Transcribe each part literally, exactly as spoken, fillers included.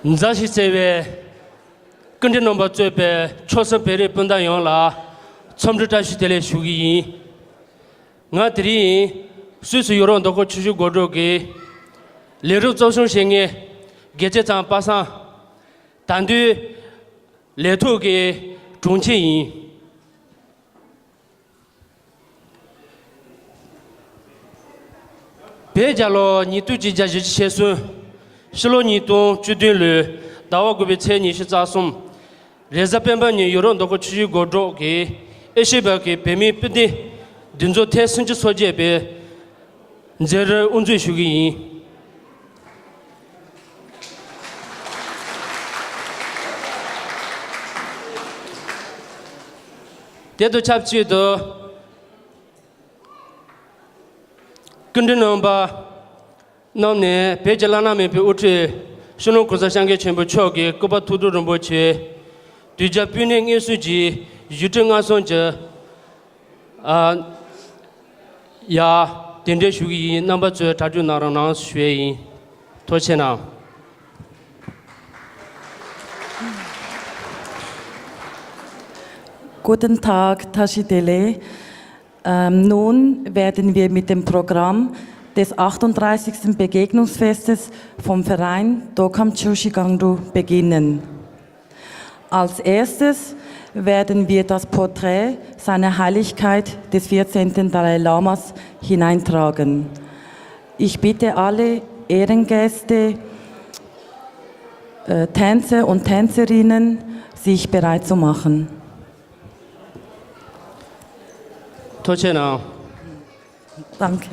མཛའ་ཞིང་བརྩེ་བའི་སྐུ་མགྲོན་རྣམ་པ་གཙོས་པའི་ཆོལ་གསུམ་བོད་རིགས་སྤུན་ཟླ་ཡོངས་ལ་འཚམས་འདྲི་བཀྲ་ཤིས་བདེ་ལེགས་ཞུ་གི་ཡིན། ང་དེ་རིང་སུད་སི་ཡུ་རོབ་མདོ་ཁམས་ཆུ་བཞི་སྒོ་འགྲམ་གྱི་ལས་རིམ་གཙོ་སྐྱོང་བྱེད་མཁན་དགེ་བཤེས་ཚང་པ་སངས། ད་དུང་ལས་ཐོག་གི་དྲུང་ཆེ་ཡིན། བོད་རྒྱལ་ལོ་ཉིས་སྟོང་གཅིག་བརྒྱ་བཞི་བཅུ་ཞེ་གསུམ། ཕྱི་ལོ་ཉིས་སྟོང་བཅུ་བདུན་ལོའི་ཟླ་བ་དགུ་པའི་ཚེས་ཉི་ཤུ་རྩ་གསུམ། རེས་གཟའ་སྤེན་པ་ཉིན་ཡུ་རོབ་མདོ་ཁམས་ཆུ་བཞི་སྒོ་འགྲམ་གྱི་ཨེ་ཤེ་ཡ་པའི་བོད་མིའི་སྤུན་ཟླའི་འདུ་འཛོམས་ཐེངས་སུམ་ཅུ་སོ་བརྒྱད་པའི་མཛད་རིམ་དབུ་འཛུགས་ཞུ་གི་ཡིན། དེ་དང་ཆབས་ཅིག་ཏུ། སྐུ་མགྲོན་རྣམ་པ་རྣམས་ནས་བོད་ཀྱི་བླ་ན་མེད་པའི་དབུ་ཁྲིད་སྤྱི་ནོར་གོང་ས་སྐྱབས་མགོན་ཆེན་པོ་མཆོག་གི་སྐུ་པར་ཐུགས་སྤྲུལ་རིན་པོ་ཆེ་གདུལ་བྱ་སྤུན་ཟླའི་མངོན་སུམ་གྱི་བཞུགས་ཁྲི་མངའ་གསོལ་གྱི་ཨ། ཡ། གདན་འདྲེན་ཞུ་གི་ཡིན། རྣམ་པ་ཚོས་གྲ་སྒྲིག་གནང་རོགས་གནང་ཞུ་ཡས་ཡིན། ཐུགས་རྗེ་གནང་། Guten Tag, Tashi Dele. Ähm, nun werden wir mit dem Programm des achtunddreißigsten Begegnungsfestes vom Verein Dokam Chushi Gangdu beginnen. Als erstes werden wir das Porträt seiner Heiligkeit des vierzehnten Dalai Lamas hineintragen. Ich bitte alle Ehrengäste, äh, Tänzer und Tänzerinnen, sich bereit zu machen. ཐུགས་རྗེ་གནང་། Danke.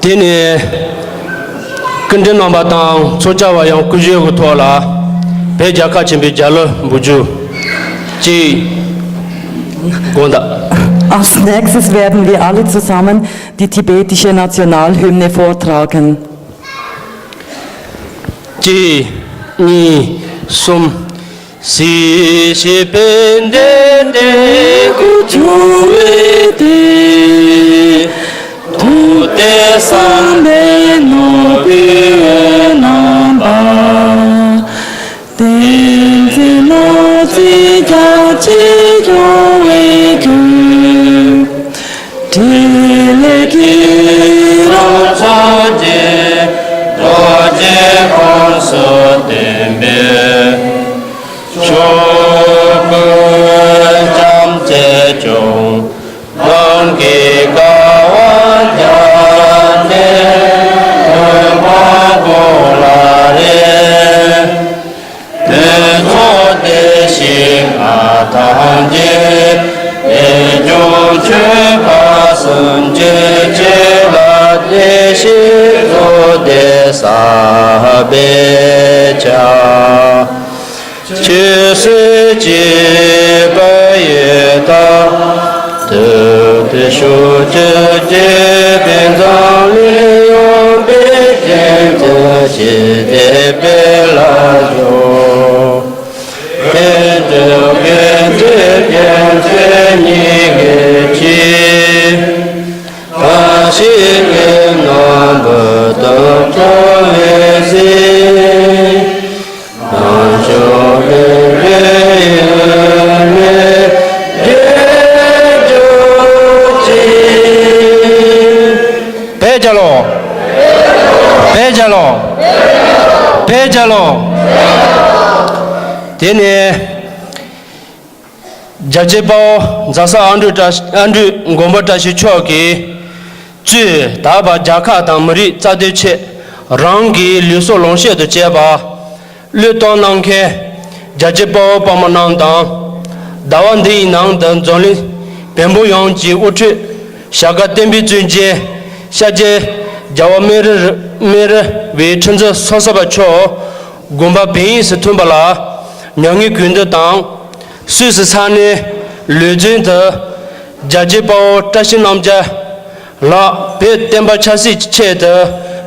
དེ་ནས་སྐུ་མགྲོན་རྣམ་པ་དང་ཚོགས་བཅར་བ་ཡང་སྐུ་བཞེངས་ཀྱི་ཐོག་ལ་བོད་རྒྱལ་ཁབ་ཆེན་པོའི་རྒྱལ་གླུ་འབུལ་རྒྱུ་གཅིག་དགོངས་དག། Als nächstes werden wir alle zusammen die tibetische Nationalhymne vortragen. གཅིག་གཉིས་གསུམ། སྲིད་ཞིའི་ཕན་བདེ་འབྲས་བུ་འབྱུང་བའི་དེ། ཐུབ་བསྟན་བསམ་པའི་ནོར་བུའི་རྣམ་པ། བསྟན་འཛིན་ནོར་འཛིན་རྒྱ་ཆེ་འབྱུང་བའི་རྒྱུ། འཕྲིན་ལས་ཀྱི་རོ་མཚོ་རྒྱས། རྡོ་རྗེ་ཁོངས་སུ་བསྟན་པའི་ཆོས་སྐུ་རྒྱ་མཚོས་སྐྱོང་། གང་གི་དགའ་བ་རྒྱ་ཆེ་མོས་ཕོངས་ཀུན་ལ་རེག་དེ་ཚོགས་བདེ་ཞིང་ལྷ་དང་བརྒྱུད། དེ་སྐྱོང་ཆོས་འཕགས་སུམ་ཅུ་ཆོས་ལ་བདེ་ཞིང་རྫོགས་བདེ་ཟབ་པའི་ཆར། ཆོས་སྲིད་གཅིག་པུ་ཡི་དྭགས། དུས་དེ་ཕྱོགས་བཅུ་རྒྱལ་པོའི་མཛངས་བློས་ཡངས་པའི་རྒྱན་དུ་ཞི་བདེ་སྤེལ་ལ་ཤོག །མཁྱེན་བརྩེ་མཁྱེན་བརྩེ་མཁྱེན་བརྩེ་ཉིད་ཀྱི་ཕྱིར། བཀྲ་ཤིས་ཀྱི་སྣམ་བུ་དུད་འགྲོའི་གཟིས། བོད་རྒྱལ་ལོ། བོད་རྒྱལ་ལོ། བོད་རྒྱལ་ལོ། དེ་ནས་རྒྱལ་གཅེས་དཔའ་བོ་རྫ་ས་ཨ་འབྲུག་བཀྲ་ཨ་འབྲུག་མགོན་པོ་བཀྲ་ཤིས་མཆོག་གིས་གཙོས་ད་བར་རྒྱལ་ཁབ་དང་མི་རིགས་རྩ་དོན་ཆེད་རང་གི་ལུས་སྲོག་ལོངས་སྤྱོད་དུ་བཅས་པ་བློས་གཏོང་གནང་མཁན་རྒྱལ་གཅེས་དཔའ་བོ་དཔའ་མོ་རྣམས་དང་། ཟླ་བ་འདིའི་ནང་དུ་འཛམ་གླིང་བོན་པོ་ཡོངས་ཀྱི་དབུ་ཁྲིད་ཞྭ་སྒབ་བསྟན་པའི་བཙུན་རྒྱལ་ཤཱཀྱ་རྒྱལ་བ་སྨན་རི་སྨན་རི་བའི་ཁྲི་འཛིན་སོ་སོ་པ་མཆོག་དགོངས་པ་བོད་དབྱིངས་སུ་མཐུན་པ་ལ་མྱ་ངན་གུས་འདུད་དང་། སུད་སི་ས་གནས་ལུས་རྫོང་དུ་རྒྱལ་གཅེས་དཔའ་བོ་བཀྲ་ཤིས་རྣམ་རྒྱལ་ལགས་བོད་བསྟན་པ་ཆབ་སྲིད་ཆེད་དུ་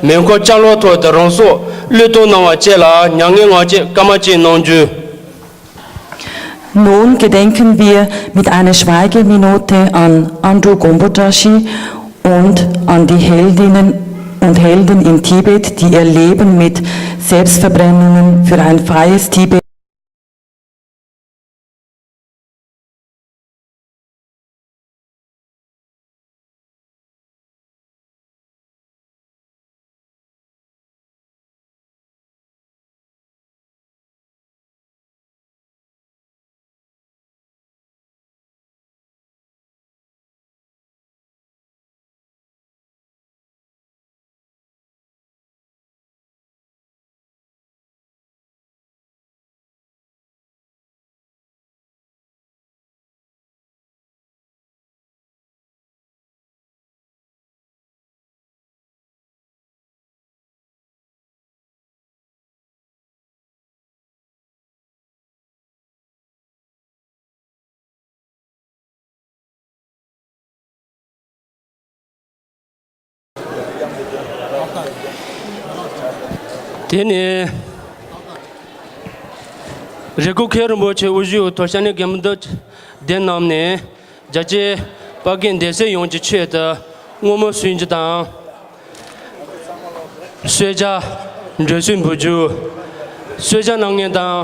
མེ་འཁོར་ལྕགས་ལོག་ཐོག་ཏུ་རང་སྲོག་བློས་གཏོང་གནང་བ་བཅས་ལ་མྱ་ངན་ངག་བཅོལ་སྐར་མ་གཅིག་གནང་རྒྱུ། Nun gedenken wir mit einer Schweigeminute an Andrew Gombotashi und an die Heldinnen und Helden in Tibet, die ihr Leben mit Selbstverbrennungen für ein freies Tibet དེ་ནས་རེ་སྐུལ་མཁན་རིན་པོ་ཆེ་དབུ་བཞུགས་ཐོག་ཤ་ནའི་དགེ་འདུན་སྡེ་རྣམས་ནས་རྒྱལ་གཅེས་དཔའ་རྒན་སྡེ་སྲིད་ཡོངས་ཀྱི་ཆེད་དུ་བསྔོ་སྨོན་ཞུ་རྒྱུ་དང་། གསོལ་ཇ་འབུལ་ཞུ་འབུལ་རྒྱུ། གསོལ་ཇ་གནང་མཁན་དང་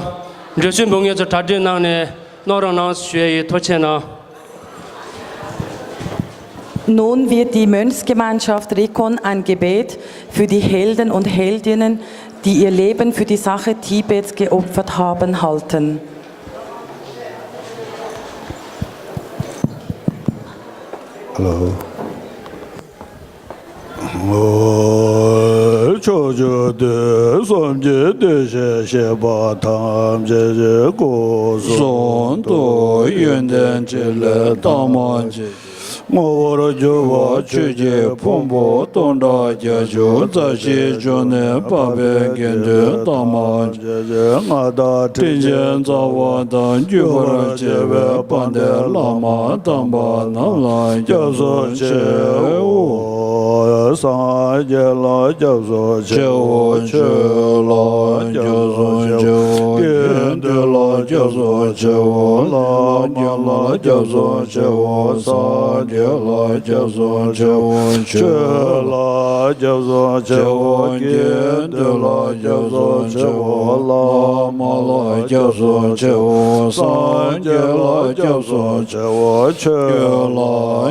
འབུལ་ཞུ་འབུལ་མཁན་ཚོ་གྲ་སྒྲིག་གནང་ནས་གནང་རོགས་གནང་ཞུ་ཡ་ཡིན། ཐུགས་རྗེ་གནང་། Nun wird die Mönchsgemeinschaft Rikon ein Gebet für die Helden und Heldinnen, die ihr Leben für die Sache Tibets geopfert haben, halten. Hello. ཕྱོགས་བཅུ་དུས་གསུམ་གྱི་གདུལ་བྱའི་བཤེས་པ་ཐམས་ཅད་ཀྱི་སྐུ་གསུང་ཐུགས་ཡོན་ཏན་ཕྲིན་ལས་དམ་པ་ཆེ། ངོ་བོར་གྱུར་པ་ཆོས་ཀྱི་ཕུང་པོ་སྟོང་ཕྲག་བརྒྱད་ཅུ་རྩ་བཞིའི་མཇུག་ནས་འཕགས་པའི་དགེ་འདུན་དམ་པ། མངའ་བདག་དྲིན་ཅན་རྩ་བ་དང་བརྒྱུད་པར་བཅས་པའི་དཔལ་ལྡན་བླ་མ་དམ་པ་རྣམས་ལ་སྐྱབས་སུ་མཆིའོ། སངས་རྒྱས་ལ་སྐྱབས་སུ་མཆིའོ། ཆོས་ལ་སྐྱབས་སུ་མཆིའོ། དགེ་འདུན་ལ་སྐྱབས་སུ་མཆིའོ། བླ་མ་ལ་སྐྱབས་སུ་མཆིའོ། སངས་རྒྱས་ལ་སྐྱབས་སུ་མཆིའོ། ཆོས་ལ་སྐྱབས་སུ་མཆིའོ། དགེ་འདུན་ལ་སྐྱབས་སུ་མཆིའོ། བླ་མ་ལ་སྐྱབས་སུ་མཆིའོ། སངས་རྒྱས་ལ་སྐྱབས་སུ་མཆིའོ། ཆོས་ལ་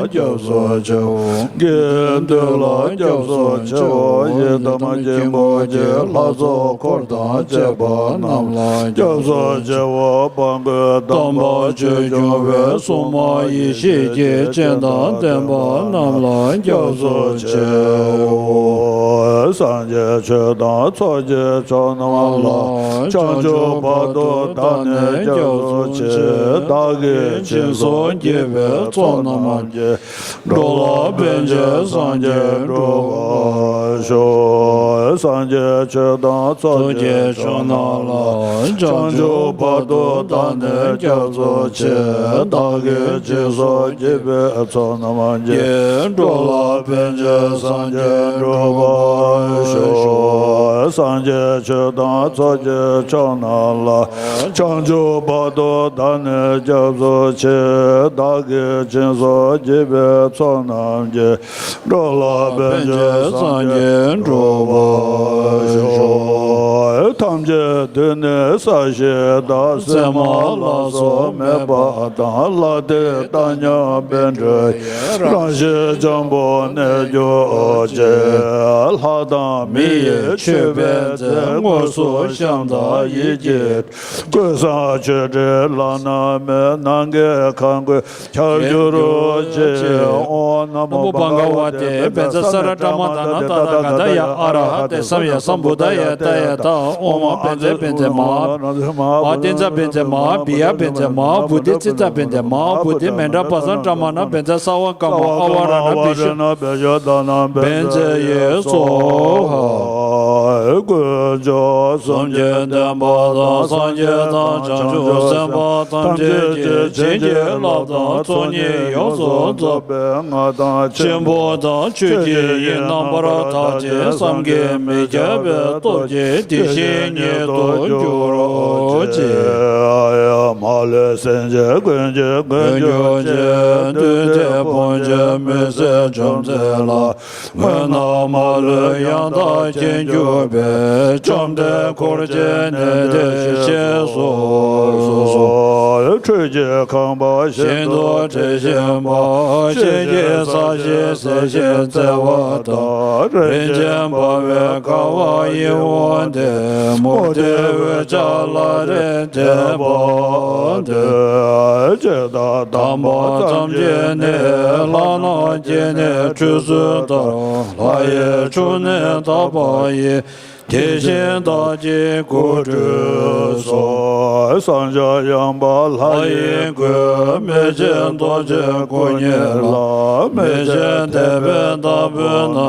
སྐྱབས་སུ་མཆིའོ། དགེ་འདུན་ལ་སྐྱབས་སུ་མཆིའོ། ཡི་དམ་དཀྱིལ་འཁོར་གྱི་ལྷ་ཚོགས་འཁོར་དང་བཅས་པ་རྣམས་ལ་སྐྱབས་སུ་མཆིའོ། དམ་པ་ཆོས་སྐྱོང་བའི་སྲུང་མ་ཡེ་ཤེས་ཀྱི་སྤྱན་དང་ལྡན་པ་རྣམས་ལ་སྐྱབས་སུ་མཆིའོ། སངས་རྒྱས་ཆོས་དང་ཚོགས་ཀྱི་མཆོག་རྣམས་ལ། བྱང་ཆུབ་བར་དུ་བདག་ནི་སྐྱབས་སུ་མཆི། བདག་གིས་སྦྱིན་སོགས་བགྱིས་པའི་ཚོགས་རྣམས་ཀྱིས། འགྲོ་ལ་ཕན་ཕྱིར་སངས་རྒྱས་འགྲུབ་པར་ཤོག། སངས་རྒྱས་ཆོས་དང་ཚོགས་ཀྱི་མཆོག་རྣམས་ལ། བྱང་ཆུབ་བར་དུ་བདག་ནི་སྐྱབས་སུ་མཆི། བདག་གིས་སྦྱིན་སོགས་བགྱིས་པའི་ཚོགས་རྣམས་ཀྱིས། འགྲོ་ལ་ཕན་ཕྱིར་སངས་རྒྱས་འགྲུབ་པར་ཤོག། སངས་རྒྱས་ཆོས་དང་ཚོགས་ཀྱི་མཆོག་རྣམས་ལ། བྱང་ཆུབ་བར་དུ་བདག་ནི་སྐྱབས་སུ་མཆི། བདག་གིས་སྦྱིན་སོགས་བགྱིས་པའི་ཚོགས་རྣམས་ཀྱིས། འགྲོ་ལ་ཕན་ཕྱིར་སངས་རྒྱས་འགྲུབ་པར་ཤོག། ཐམས་ཅད་དུས་ནི་ས་གཞི་དང་། མཚན་མ་ལ་སོགས་མེད་པ་དང་། ལྷ་དེ་དག་མཉམ་པཎ་གྲུབ་ཀྱི། རང་བཞིན་འཇམ་པོར་གནས་གྱུར་ཅིག། ལྷ་དང་མི་ཡི་མཆོད་པའི་རྫས། དངོས་སུ་བཤམས་དང་ཡིད་ཀྱིས། ཀུན་བཟང་མཆོད་སྤྲིན་བླ་ན་མེད། ནམ་མཁའི་ཁམས་ཀུན་ཁྱབ་གྱུར་ཅིག། ཨོཾ་ན་མོ་བྷ་ག་ཝ་ཏེ། བཛྲ་ས་ཏྭ་ཏྲ་མ་དྷ་ན་ཏ་ཐཱ་ག་ཏཱ་ཡ། ཨ་ར་ཧ་ཏེ་སམ་ཡ་སམ་བུདྡྷ་ཡ། ཏདྱ་ཐཱ། ཨོཾ་མ་བཛྲ་བཛྲ་མ་ཧཱ། མ་ཧཱ་ཏཱིཛ་བཛྲ་མ་ཧཱ། བི་ཡ་བཛྲ་མ་ཧཱ། བོ་དྷི་ཙིཏྟ་བཛྲ་མ་ཧཱ། བོ་དྷི་མནྜ་པ་སཾ་ཏྲ་མ་ཎ་བཛྲ་ས་ཝ་ཀ་མ་ཨ་ཝ་ར་ཎ་བི་ཤུདྡྷ་ན་བཛྲ་ཡེ་སྭཱ་ཧཱ། དཀོན་མཆོག་གསུམ་གྱི་བསྟན་པ་དང་། སངས་རྒྱས་དང་བྱང་ཆུབ་སེམས་དཔའ་ཐམས་ཅད་ཀྱིས། བྱིན་གྱིས་བརླབས་དང་ཚོགས་གཉིས་ཡོངས་སུ་རྫོགས་པའི་མངའ་ཐང་ཆེན་པོ་དང་། ཆོས་ཀྱི་དབྱིངས་རྣམ་པར་དག་ཅིང་བསམ་གྱིས་མི་ཁྱབ་པའི་སྟོབས་ཀྱིས། དེ་བཞིན་ཉིད་དུ་འགྱུར་ཅིག། མ་ལུས་སེམས་ཅན་ཀུན་གྱི་མགོན་གྱུར་ཅིག། བདུད་སྡེ་དཔུང་གིས་མི་བཟད་བཅོམ་མཛད་ལ། མངོན་རྣམ་མ་ལུས་ཡང་དག་མཁྱེན་གྱུར་པའི། བཅོམ་ལྡན་འཁོར་བཅས་ནི་དེ་བཞིན་གཤེགས་སུ་གསོལ། ཁྲོས་ཀྱི་ཁང་པ་ཤིན་ཏུ་དྲི་ཞིམ་པ། ཤིང་གི་ས་གཞི་ཟེར་ཞིང་བརྩེགས་པ་དང་། རིན་ཆེན་འབར་བའི་ཀ་བ་ཡི་འོད་ལྡན། མུ་ཏིག་འོད་ཆགས་ལ་རེག་བརྟན་པ་འདི། ཇི་ལྟར་དམ་པ་ཙམ་གྱིས་ནི། ལྷ་རྣམས་ཀྱིས་ནི་ཁྲུས་གསོལ་ལྟར། ལྷ་ཡི་ཆོས་ནི་དག་པ་ཡིས། དེ་བཞིན་བདག་གི་སྐུ་ཁྲུས་སོ། བསངས་སྦྱངས་ཡངས་པ་ལྷ་ཡི་སྐུ། མི་ཕྱེད་རྡོ་རྗེའི་སྐུ་བརྙེས་ལ། མི་ཕྱེད་དད་པས་བདག་འབུལ་ན།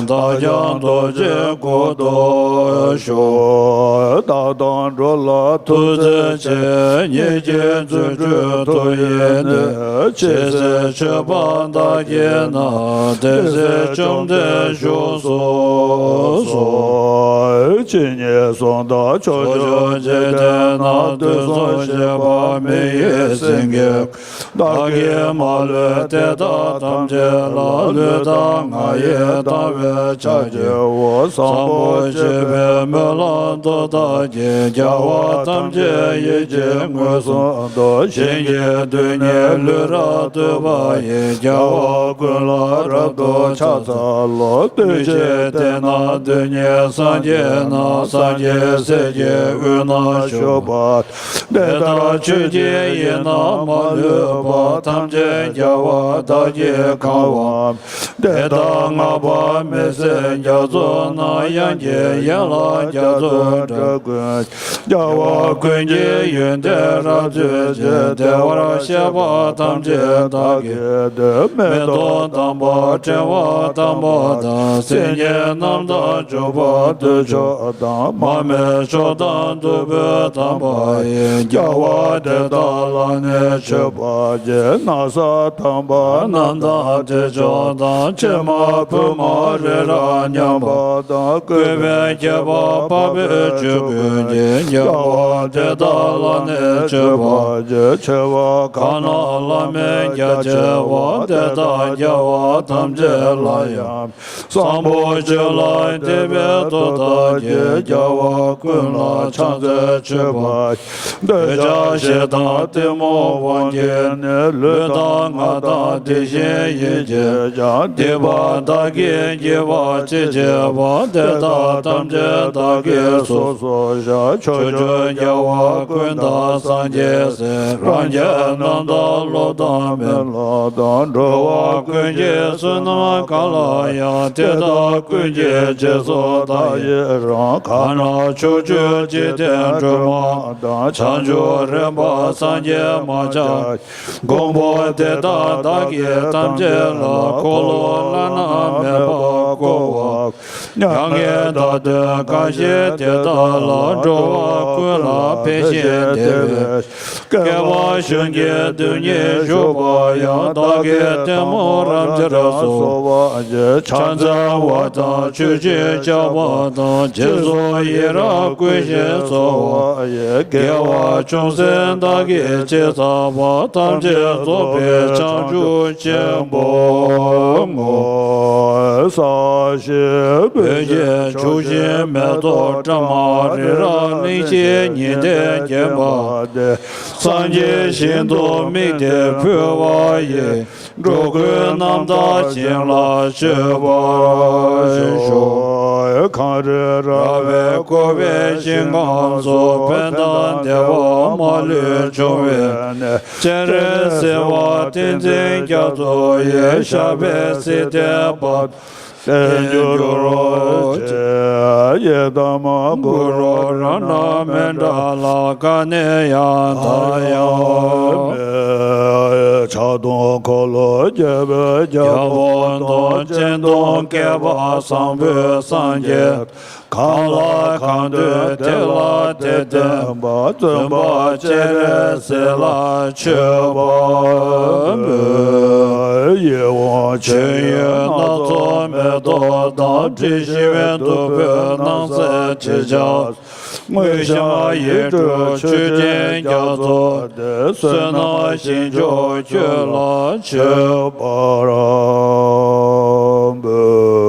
བདག་ཀྱང་རྡོ་རྗེའི་སྐུ་ལྡོག་ཤོག། བདག་དང་འགྲོ་ལ་ཐུགས་བརྩེ་ཆེ། ཉིད་ཀྱི་རྫུ་འཕྲུལ་མཐུ་ཡིས་ནི། ཇི་སྲིད་མཆོད་པ་བདག་བགྱིས་ན། དེ་སྲིད་བཅོམ་ལྡན་བཞུགས་སུ་གསོལ། ཇི་སྙེད་གསུང་དང་ཕྱོགས་བཅུའི་འཇིག་རྟེན་ན། དུས་གསུམ་གཤེགས་པ་མི་ཡི་སེང་གེ། བདག་གིས་མ་ལུས་དེ་དག་ཐམས་ཅད་ལ། ལུས་དང་ངག་ཡིད་དང་བས་ཕྱག་བགྱིའོ། བཟང་པོ་སྤྱོད་པའི་སྨོན་ལམ་མཐུ་དག་གིས། རྒྱལ་བ་ཐམས་ཅད་ཡིད་ཀྱིས་མངོན་སུམ་དུ། ཞིང་གི་རྡུལ་སྙེད་ལུས་རབ་བཏུད་པ་ཡི། རྒྱལ་བ་ཀུན་ལ་རབ་ཏུ་ཕྱག་འཚལ་ལོ། འདུས་བྱས་དེ་རྣམས་རྡུལ་སྙེད་སངས་རྒྱས་ ན། སངས་རྒྱས་སྲས་ཀྱི་དབུས་ན་བཞུགས་པ། དེ་དག་ཆོས་ཀྱི་དབྱིངས་རྣམས་མ་ལུས་པ། ཐམས་ཅད་རྒྱལ་བ་དག་གིས་གང་བ། དེ་དག་བསྔགས་པ་མི་ཟད་རྒྱ་མཚོ་ན། དབྱངས་ཀྱི་ཡན་ལག་རྒྱ་མཚོའི་སྒྲ་ཀུན། རྒྱལ་བ་ཀུན་གྱི་ཡོན་ཏན་རབ་མཛོད་ཅིང་། བདེ་བར་གཤེགས་པ་ཐམས་ཅད་བདག་གིས་བསྟོད། མེ་ཏོག་དམ་པ་ཕྲེང་བ་དམ་པ་དང་། སིལ་སྙན་རྣམས་དང་བྱུག་པ་བདུད་མཆོག་དང་། མར་མེ་མཆོག་དང་བདུག་སྤོས་དམ་པ་ཡིས། རྒྱལ་བ་དེ་དག་ལ་ནི་མཆོད་པར་བགྱི། ན་བཟའ་དམ་པ་རྣམས་དང་དྲི་མཆོག་དང་། ཕྱེ་མ་ཕུར་མ་རི་རབ་མཉམ་པ་དང་། བཀོད་པའི་ཁྱད་པར་འཕགས་པའི་ཆོས་ཀུན་གྱིས། རྒྱལ་བ་དེ་དག་ལ་ནི་མཆོད་པར་བགྱི། མཆོད་པ་གང་རྣམས་བླ་མེད་རྒྱ་ཆེ་བ། དེ་དག་རྒྱལ་བ་ཐམས་ཅད་ལ་ཡང་། བཟང་པོ་སྤྱོད་ལ་དད་པའི་ཐོག་མཐའ་གྱིས། རྒྱལ་བ་ཀུན་ལ་ཕྱག་འཚལ་མཆོད་པར། འདོད་ཆགས་ཞེ་སྡང་གཏི་མུག་དབང་གིས་ནི། ལུས་དང་ངག་དང་དེ་བཞིན་ཡིད་ཀྱིས་ཀྱང་། སྡིག་པ་བདག་གིས་བགྱིས་པ་ཅི་མཆིས་པ། དེ་དག་ཐམས་ཅད་བདག་གིས་སོ་སོར་བཤགས། ཕྱོགས་བཅུའི་རྒྱལ་བ་ཀུན་དང་སངས་རྒྱས་སྲས། རང་རྒྱལ་རྣམ་དག་སློབ་དང་མི་སློབ་དང་། འགྲོ་བ་ཀུན་གྱི་བསོད་ནམས་གང་ལ་ཡང་། དེ་དག་ཀུན་གྱི་རྗེས་སུ་བདག་ཡི་རང་། གང་རྣམས་ཕྱོགས་བཅུའི་འཇིག་རྟེན་སྒྲོན་མ་དང་། བྱང་ཆུབ་རིམ་པ་སངས་རྒྱས་མ་ཆགས། མགོན་པོ་དེ་དག་བདག་གིས་ཐམས་ཅད་ལ། འཁོར་ལོ་བླ་ན་མེད་པ་བསྐོར་བ། མྱ་ངན་འདའ་སྟོན་གང་བཞེད་དེ་དག་ལ། འགྲོ་བ་ཀུན་ལ་ཕན་ཞིང་བདེ་བའི། བསྐལ་པ་གཞུང་གི་དུས་ཉིད་བཞུགས་པ་ཡང་། བདག་གིས་ལྟད་མོ་རབ་འབྱེད་གསོལ་བ་བགྱི། ཕྱག་འཚལ་བ་དང་མཆོད་ཅིང་བཤགས་པ་དང་། རྗེས་སུ་ཡི་རང་བསྐུལ་ཞིང་གསོལ་བ་ཡི། དགེ་བ་ཅུང་ཟད་བདག་གིས་ཅི་བསགས་པ། ཐམས་ཅད་རྫོགས་པའི་བྱང་ཆུབ་ཆེན་པོར་བསྔོ། ས་གཞི་སྤོས་ཀྱིས་བྱུགས་ཤིང་མེ་ཏོག་བཀྲམ། རི་རབ་གླིང་བཞི་ཉི་ཟླས་བརྒྱན་པ་སྟེ། སངས་རྒྱས་ཞིང་དུ་དམིགས་ཏེ་འབུལ་བ་ཡིས། འགྲོ་ཀུན་རྣམ་དག་ཞིང་ལ་སྤྱོད་པར་ཤོག། གངས་རི་ར་བས་བསྐོར་བའི་ཞིང་ཁམས་སུ། ཕན་དང་བདེ་བ་མ་ལུས་འབྱུང་བའི་གནས། སྤྱན་རས་གཟིགས་དབང་ཏིང་འཛིན་རྒྱ་མཚོ་ཡི། ཞབས་པད་སྲིད་མཐའི་བ་དན་གྱུར་ཅིག། ཡི་དམ་གུ་རུ་རཏྣ་མནྜལ་ཀ་ནེ་ཡ་ཐཱ་ཡ། ཕྱག་སྟོང་འཁོར་ལོ་བརྒྱ་པའི་རྒྱལ་པོ་དང་། སྤྱན་སྟོང་བསྐལ་པ་བཟང་པོའི་སངས་རྒྱས། གང་ལ་གང་འདུལ་དེ་ལ་དེ་བསྟན་པ། བཙུན་པ་སྤྱན་རས་གཟིགས་ལ་མཆོད་པ་འབུལ། ཡིད་འོང་མཆོད་ཡོན་སྣ་ཚོགས་མེ་ཏོག་དང་། དྲི་ཞིམ་བདུག་སྤོས་སྣང་གསལ་དྲི་ཆབ། དངོས་བཤམས་ཡིད་སྤྲུལ་མཆོད་སྤྲིན་རྒྱ་མཚོ་སྟེ། བསོད་ནམས་ཞིང་མཆོག་ཁྱོད་ལ་མཆོད་པར་འབུལ།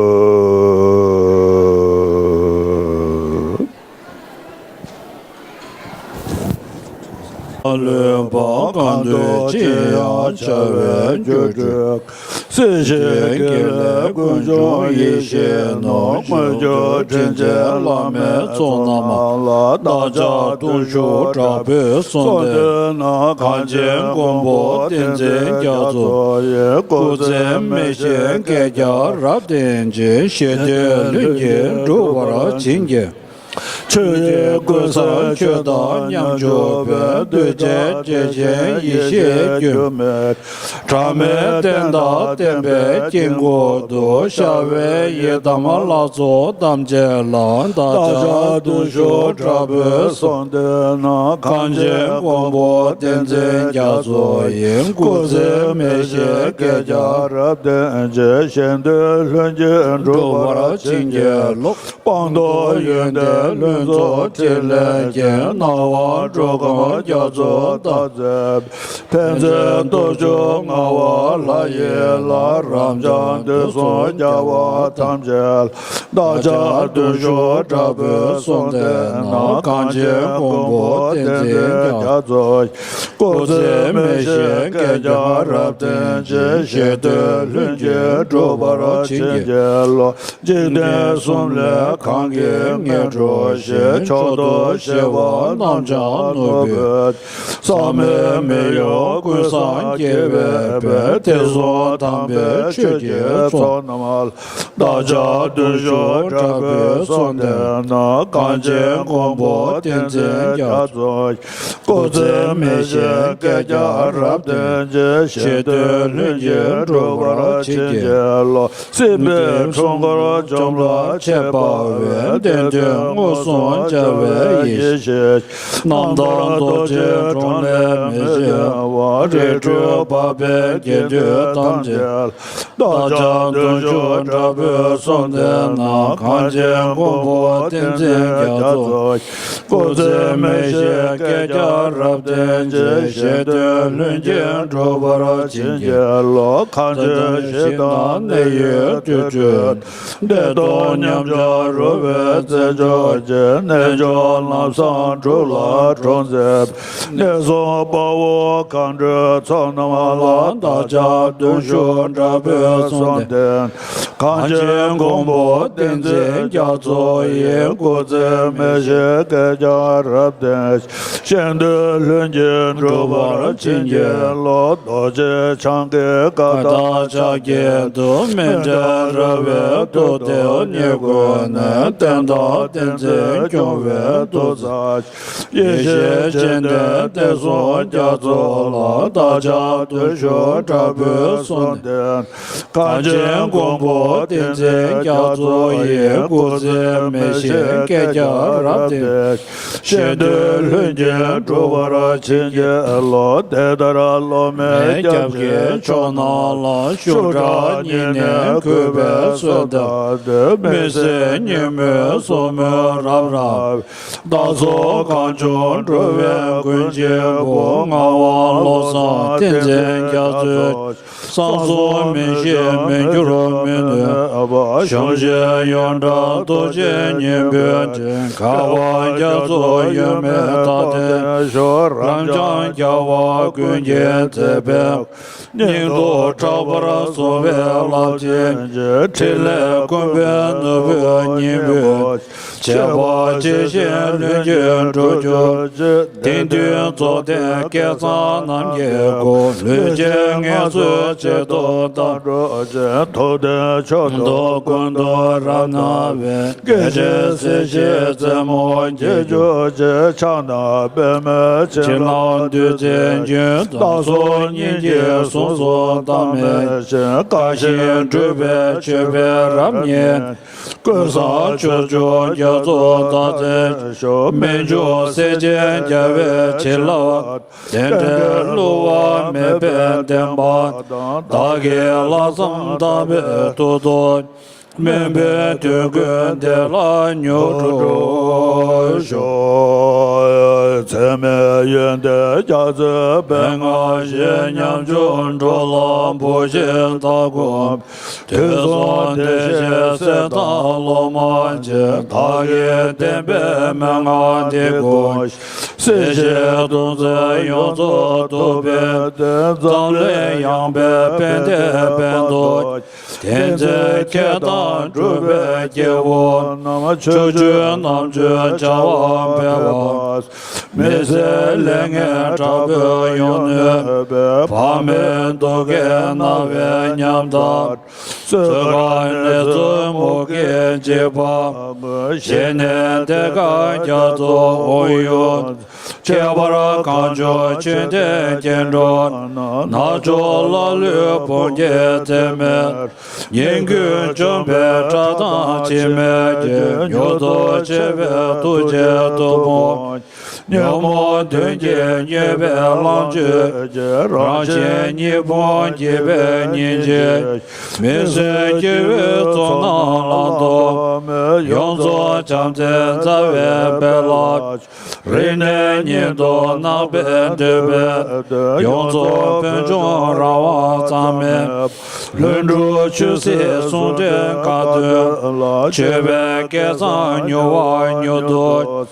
ལུས་པ་གང་འདུལ་ཅི་ཡང་བྱ་བའི་རྒྱུར་གྱུར། སྲིད་ཞིའི་དགེ་ལེགས་ཀུན་འབྱུང་ཡེ་ཤེས་ནོར། དངོས་གྱུར་དྲིན་ཅན་བླ་མའི་ཚོགས་རྣམས་ལ། བདག་ཅག་གདུང་ཤུགས་དྲག་པོས་གསོལ་འདེབས་ན། གངས་ཅན་མགོན་པོ་བསྟན་འཛིན་རྒྱ་མཚོ་ཡི། སྐུ་ཚེ་མི་ཤིགས་བསྐལ་བརྒྱར་རབ་བརྟན་ཅིང་། ཞི་བདེའི་ལྷུན་གྱིས་འགྲུབ་པར་བྱིན་གྱིས། ཆོས་ཀྱི་ཀུན་བཟང་ཁྱོད་དང་མཉམ་བཞུགས་པའི། གདུལ་བྱའི་གྲས་ཆེན་ཡེ་ཤེས་སྒྱུ་མའི་གྲངས་མེད་བསྟན་དང་བསྟན་པའི་དཀྱིལ་འཁོར་དུ། ཤར་བའི་ཡི་དམ་ལྷ་ཚོགས་ཐམས་ཅད་ལ། བདག་ཅག་གདུང་ཤུགས་དྲག་པོས་གསོལ་འདེབས་ན། གངས་ཅན་མགོན་པོ་བསྟན་འཛིན་རྒྱ་མཚོ་ཡི། སྐུ་ཚེ་མི་ཤིགས་བསྐལ་བརྒྱར་རབ་བརྟན་ཅིང་། གཞན་དོན་ལྷུན་གྱིས་འགྲུབ་པར་བྱིན་གྱིས་རློབས། སྤངས་རྟོགས་ཡོན་ཏན་ ཕུན་ཚོགས་ཕྲིན་ལས་ཀྱི་སྣང་བ་འགྲོ་ཀུན་རྒྱ་མཚོ་ལྟར་མཛེས། ཕན་མཛད་སྟོབས་བཅུ་མངའ་བ་ལྷ་ཡི་ལྷ། རབ་འབྱམས་དུས་གསུམ་རྒྱལ་བ་ཐམས་ཅད་ལ། བདག་ཅག་བརྟུལ་ཞུགས་དྲག་པོས་གསོལ་འདེབས་ན། གངས་ཅན་མགོན་པོ་བསྟན་འཛིན་རྒྱ་མཚོ་ཡི། སྐུ་ཚེ་མི་ཤིགས་བསྐལ་བརྒྱར་རབ་བརྟན་ཅིང་། གཞན་དོན་ལྷུན་གྱིས་འགྲུབ་པར་བྱིན་གྱིས་རློབས། འཇིག་རྟེན་གསུམ་ལས་གང་གིས་ངེས་འགྲུབ་ཞིང་། མཆོག་ཏུ་གཤེགས་པ་རྣམས་ཀྱང་ནོར་བུའི། ཟག་མེད་མི་གཡོ་ཀུན་བཟང་རྒྱལ་བའི་དཔལ། དུས་གསུམ་དམ་པའི་ཆོས་ཀྱི་ཚོགས་རྣམས་ལ། བདག་ཅག་བརྟུལ་ཞུགས་དྲག་པོས་གསོལ་འདེབས་ན། གངས་ཅན་མགོན་པོ་བསྟན་འཛིན་རྒྱ་མཚོ་ཡི། སྐུ་ཚེ་མི་ཤིགས་བསྐལ་བརྒྱར་རབ་བརྟན་ཅིང་། གཞན་དོན་ལྷུན་གྱིས་འགྲུབ་པར་བྱིན་གྱིས་རློབས། སྲིད་པའི་འཁྲུལ་འཁོར་འཇོམས་ལ་མཆོད་པ་འོས། བདེན་དོན་མངོན་སུམ་མཇལ་བའི་ཡེ་ཤེས། རྣམ་དག་རྡོ་རྗེའི་གྲོང་ལས་མི་འབྱུང་བ། རིགས་དྲུག་འཕགས་པའི་དགེ་འདུན་ཐམས་ཅད་ལ། བདག་ཅག་བརྟུལ་ཞུགས་དྲག་པོས་གསོལ་འདེབས་ན། གངས་ཅན་མགོན་པོ་བསྟན་འཛིན་རྒྱ་མཚོ་ཡི། སྐུ་ཚེ་མི་ཤིགས་བསྐལ་བརྒྱར་རབ་བརྟན་ཅིང་། གཞན་དོན་ལྷུན་གྱིས་འགྲུབ་པར་བྱིན་གྱིས་རློབས། གངས་ཅན་ཞིང་དང་གནས་ཡུལ་དུར་ཁྲོད། བདེ་སྟོང་ཉམས་ཆག་རུལ་བའི་རྩེར་འཇོག་ཅིང་། རྣལ་འབྱོར་ལམ་བཟང་སྒྲུབ་ལ་གྲོགས་མཛད། གནས་གསུམ་དཔའ་བོ་མཁའ་འགྲོའི་ཚོགས་རྣམས་ལ། བདག་ཅག་བརྟུལ་ཞུགས་དྲག་པོས་གསོལ་འདེབས། གངས་ཅན་མགོན་པོ་བསྟན་འཛིན་རྒྱ་མཚོ་ཡི། སྐུ་ཚེ་མི་ཤིགས་བསྐལ་བརྒྱར་རབ་བརྟན། གཞན་དོན་ལྷུན་གྱིས་འགྲུབ་པར་བྱིན་གྱིས་རློབས། རྡོ་རྗེ་འཆང་གི་བཀའ་དང་ཕྱག་རྒྱའི་མཐུ། སྨིན་གྲོལ་ར་བས་ཐུགས་བརྟན་ཉེར་དགུ་ནས། བསྟན་དང་བསྟན་འཛིན་སྐྱོང་བའི་མཐུ་རྩལ། ཡེ་ཤེས་སྤྱན་ལྡན་བསྟན་སྲུང་རྒྱ་མཚོ་ལ། བདག་ཅག་བརྟུལ་ཞུགས་དྲག་པོས་གསོལ་འདེབས། གངས་ཅན་མགོན་པོ་བསྟན་འཛིན་རྒྱ་མཚོ་ཡི། སྐུ་ཚེ་མི་ཤིགས་བསྐལ་བརྒྱར་རབ་བརྟན། གཞན་དོན་ལྷུན་གྱིས་འགྲུབ་པར་བྱིན་གྱིས་རློབས། དེ་ལྟར་སློབ་མའི་སྐྱབས་ཀྱི་མཆོག་རྣམས་ལ། ཤུགས་དྲག་སྙིང་ནས་གུས་པས་གསོལ་འདེབས་ཏེ། མི་ཟད་ཉིན་མོའི་སོར་མོས་རབ་རབ། བདག་སོགས་གང་བྱུང་འགྲོ་བའི་མགོན་ཆེན་པོ། ངག་དབང་བློ་བཟང་བསྟན་འཛིན་རྒྱ་མཚོའི། གསང་གསུམ་མི་ཤིགས་མི་འགྱུར་མི་ནུབ་པ། གཞོམ་གཞིག་ཡོངས་གྲགས་རྡོ་རྗེ་སྙིང་པོའི་སྤྱན། ཁ་བ་རྒྱ་མཚོ་ཡོལ་མེད་མཐའ་རྟེན་ཞོག་རབ་འབྱམས་རྒྱལ་བ་ཀུན་གྱི་མཛད་པའི། སྙིང་སྟོབས་དྲག་པོར་གསུངས་པའི་རླབས་ཆེན་གྱི། ཕྲིན་ལས་ཀུན་པའི་ནོར་བུའི་སྙིང་པོའི། ཁྱད་པར་ཇི་བཞིན་ལྷུན་གྱིས་འགྲུབ་གྱུར་ཅིག་དེང་དུས་རྫོགས་ལྡན་བསྐལ་བཟང་རྣམས་ཀྱི་སྐུ། ལུས་ཅན་ངལ་འཚོའི་ཆེད་དུ་བཏང་འགྲོ་ཅིང་། ཐུབ་བསྟན་མཆོག་ཏུ་ཀུན་ཏུ་རབ་སྣང་བའི། དགེ་ཆེ་སྲིད་ཞིའི་རྩེ་མོ་འགྱེད་གྱུར་ཅིག་ཕྱག་ན་པདྨོ་བྱིན་རླབས་བདུད་རྩིའི་རྒྱུན། བདག་སོགས་སྙིང་རྗེའི་གཟུངས་སུ་བཏང་མེད་ཅིང་། དགའ་ཞིང་སྤྲུལ་པའི་མཆོད་པའི་རབ་བརྙེས། ཀུན་བཟང་ཕྱོགས་བཅུའི་རྒྱ་མཚོ་རྩ་རྩེར་བཞུགས། སྨན་ལྗོངས་སྲས་ཆེན་རྒྱལ་བའི་བྱིན་རླབས། རྟེན་འབྲེལ་བསླུ་བ་མེད་པའི་བདེན་པ་དང་། བདག་གི་ལྷག་བསམ་དམ་པའི་ཐུགས་རྡོ། སྨིན་པའི་དོན་ཀུན་བདེ་ལ་མྱུར་འགྲུབ་ཤོག་ཚད་མེད་ཡོན་ཏན་རྒྱ་མཚོའི་པད་ང་བཞིན། ཉམ་ཆུང་འགྲོ་ལ་བུ་བཞིན་བདག་སྒོམ། དུས་གསུམ་བདེ་གཤེགས་སྲས་དང་སློབ་མ་ཆེ། བདག་གི་བསྟན་པའི་མན་ངག་འདི་ཀུན། སྲིད་ཞིའི་སྡུག་བསྔལ་ཡོངས་རྫོགས་ཐུབ་པའི་བདེ། འཛམ་གླིང་ཡངས་པའི་ཕན་བདེའི་དཔལ་དུ། དེང་འཚོ་ཁྱེད་དང་འགྲུབ་པའི་སྐྱེ་བོ་རྣམས། ཕྱོགས་བཅུའི་རྣམ་དཔྱོད་བྱ་བ་འཕེལ་བ། མི་ཟད་ལེགས་ཉེས་དྲག་པོས་ཡོངས་ནོན་པའི། བག་མེད་སྡུག་བསྔལ་སྣང་བའི་ཉམ་ཐག་གསོད་པ་ནད་མཚོན་མུ་གེའི་འཇིགས་པ། ཞི་གནས་གཏེར་ཁ་རྒྱ་མཚོ་དབང་ཡུལ། ཁྱད་པར་གངས་ལྗོངས་ཆོས་ལྡན་སྐྱེ་འགྲོ། ནག་ཕྱོགས་ཀླ་ཀློའི་ཕུང་ཁྱེར་འཛད་མེད། ཉིན་གུང་འཇོམས་པའི་བཀྲག་མདངས་འཆི་མེད་ཀྱི། མྱུར་དུ་མཆོད་པའི་ཐུགས་རྗེའི་སྟོབས་པོ། ཉོན་མོངས་གདོན་གྱིས་མྱོས་པའི་ལོངས་སྤྱོད་ཀྱི། རང་གཞན་གཉིས་ཕུང་དགྱེས་པའི་སྙིང་རྗེ། མི་བཟོད་ སྐྱེ་བོའི་ཚོགས་རྣམས་ལ་ཐོགས་མེད། ཡོངས་རྫོགས་བྱམས་བརྩེའི་རྩ་བའི་དཔལ་ལ། རིང་ནས་ཉིད་དུ་བརྣག་པའི་འདོད་པས། ཡོངས་རྫོགས་ཕུན་ཚོགས་རང་དབང་གཙང་མའི། ལྷུན་གྲུབ་ཆོས་སྲིད་ཟུང་འབྲེལ་དགའ་སྟོན་ལ། མཆོད་པའི་སྐལ་བཟང་མྱུར་བ་མྱུར་དུ།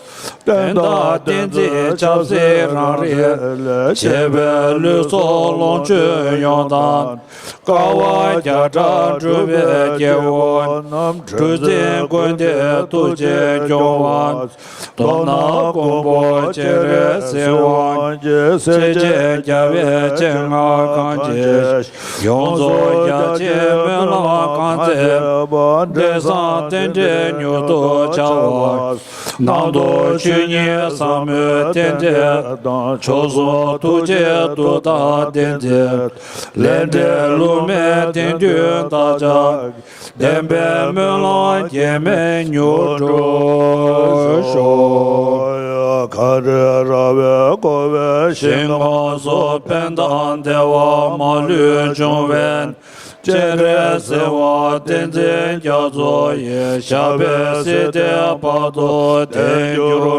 བསྟན་དང་བསྟན་འཛིན་ཆབ་སྲིད་རང་རིགས་ལས། བྱས་པའི་ལུས་སྲོག་ལོངས་སྤྱོད་ཡོངས་དང་། དཀའ་བ་བརྒྱ་ཕྲག་སྒྲུབ་པའི་སྐྱེ་བོ་རྣམས། གྲུ་འཛིན་ཀུན་འདུས་ཐུགས་རྗེས་སྐྱོང་བ། མདོར་ན་མགོན་པོ་སྤྱན་རས་གཟིགས་དབང་གིས། སྲས་ཆེན་རྒྱལ་བའི་སྤྱན་སྔར་གང་མཇལ། ཡོངས་རྫོགས་རྒྱ་ཆེན་སྨོན་ལམ་གང་མཛད་པ། འབྲས་བཟང་རྟེན་འབྲེལ་མྱུར་དུ་འཆར་བ། རྣམ་རྟོག་ཆོས་ཉིད་ཟབ་མོའི་རྟེན་འབྲེལ་དང་། མཆོག་གསུམ་ཐུགས་རྗེའི་མཐུ་དང་ལྡན་མཛད། ལས་འབྲས་བསླུ་མེད་དེང་དུས་བདག་ཅག་བདེན་པའི་སྨོན་ལམ་གེགས་མེད་མྱུར་འགྲུབ་ཤོག། མཁའ་འགྲོའི་ར་བས་བསྐོར་བའི་ཞིང་ཁམས་སུ། ཕན་དང་བདེ་བ་མ་ལུས་འབྱུང་བའི། སྤྱན་རས་གཟིགས་དབང་བསྟན་འཛིན་རྒྱ་མཚོ་ཡི། ཞབས་པད་སྲིད་མཐའི་བར་དུ་བརྟན་གྱུར་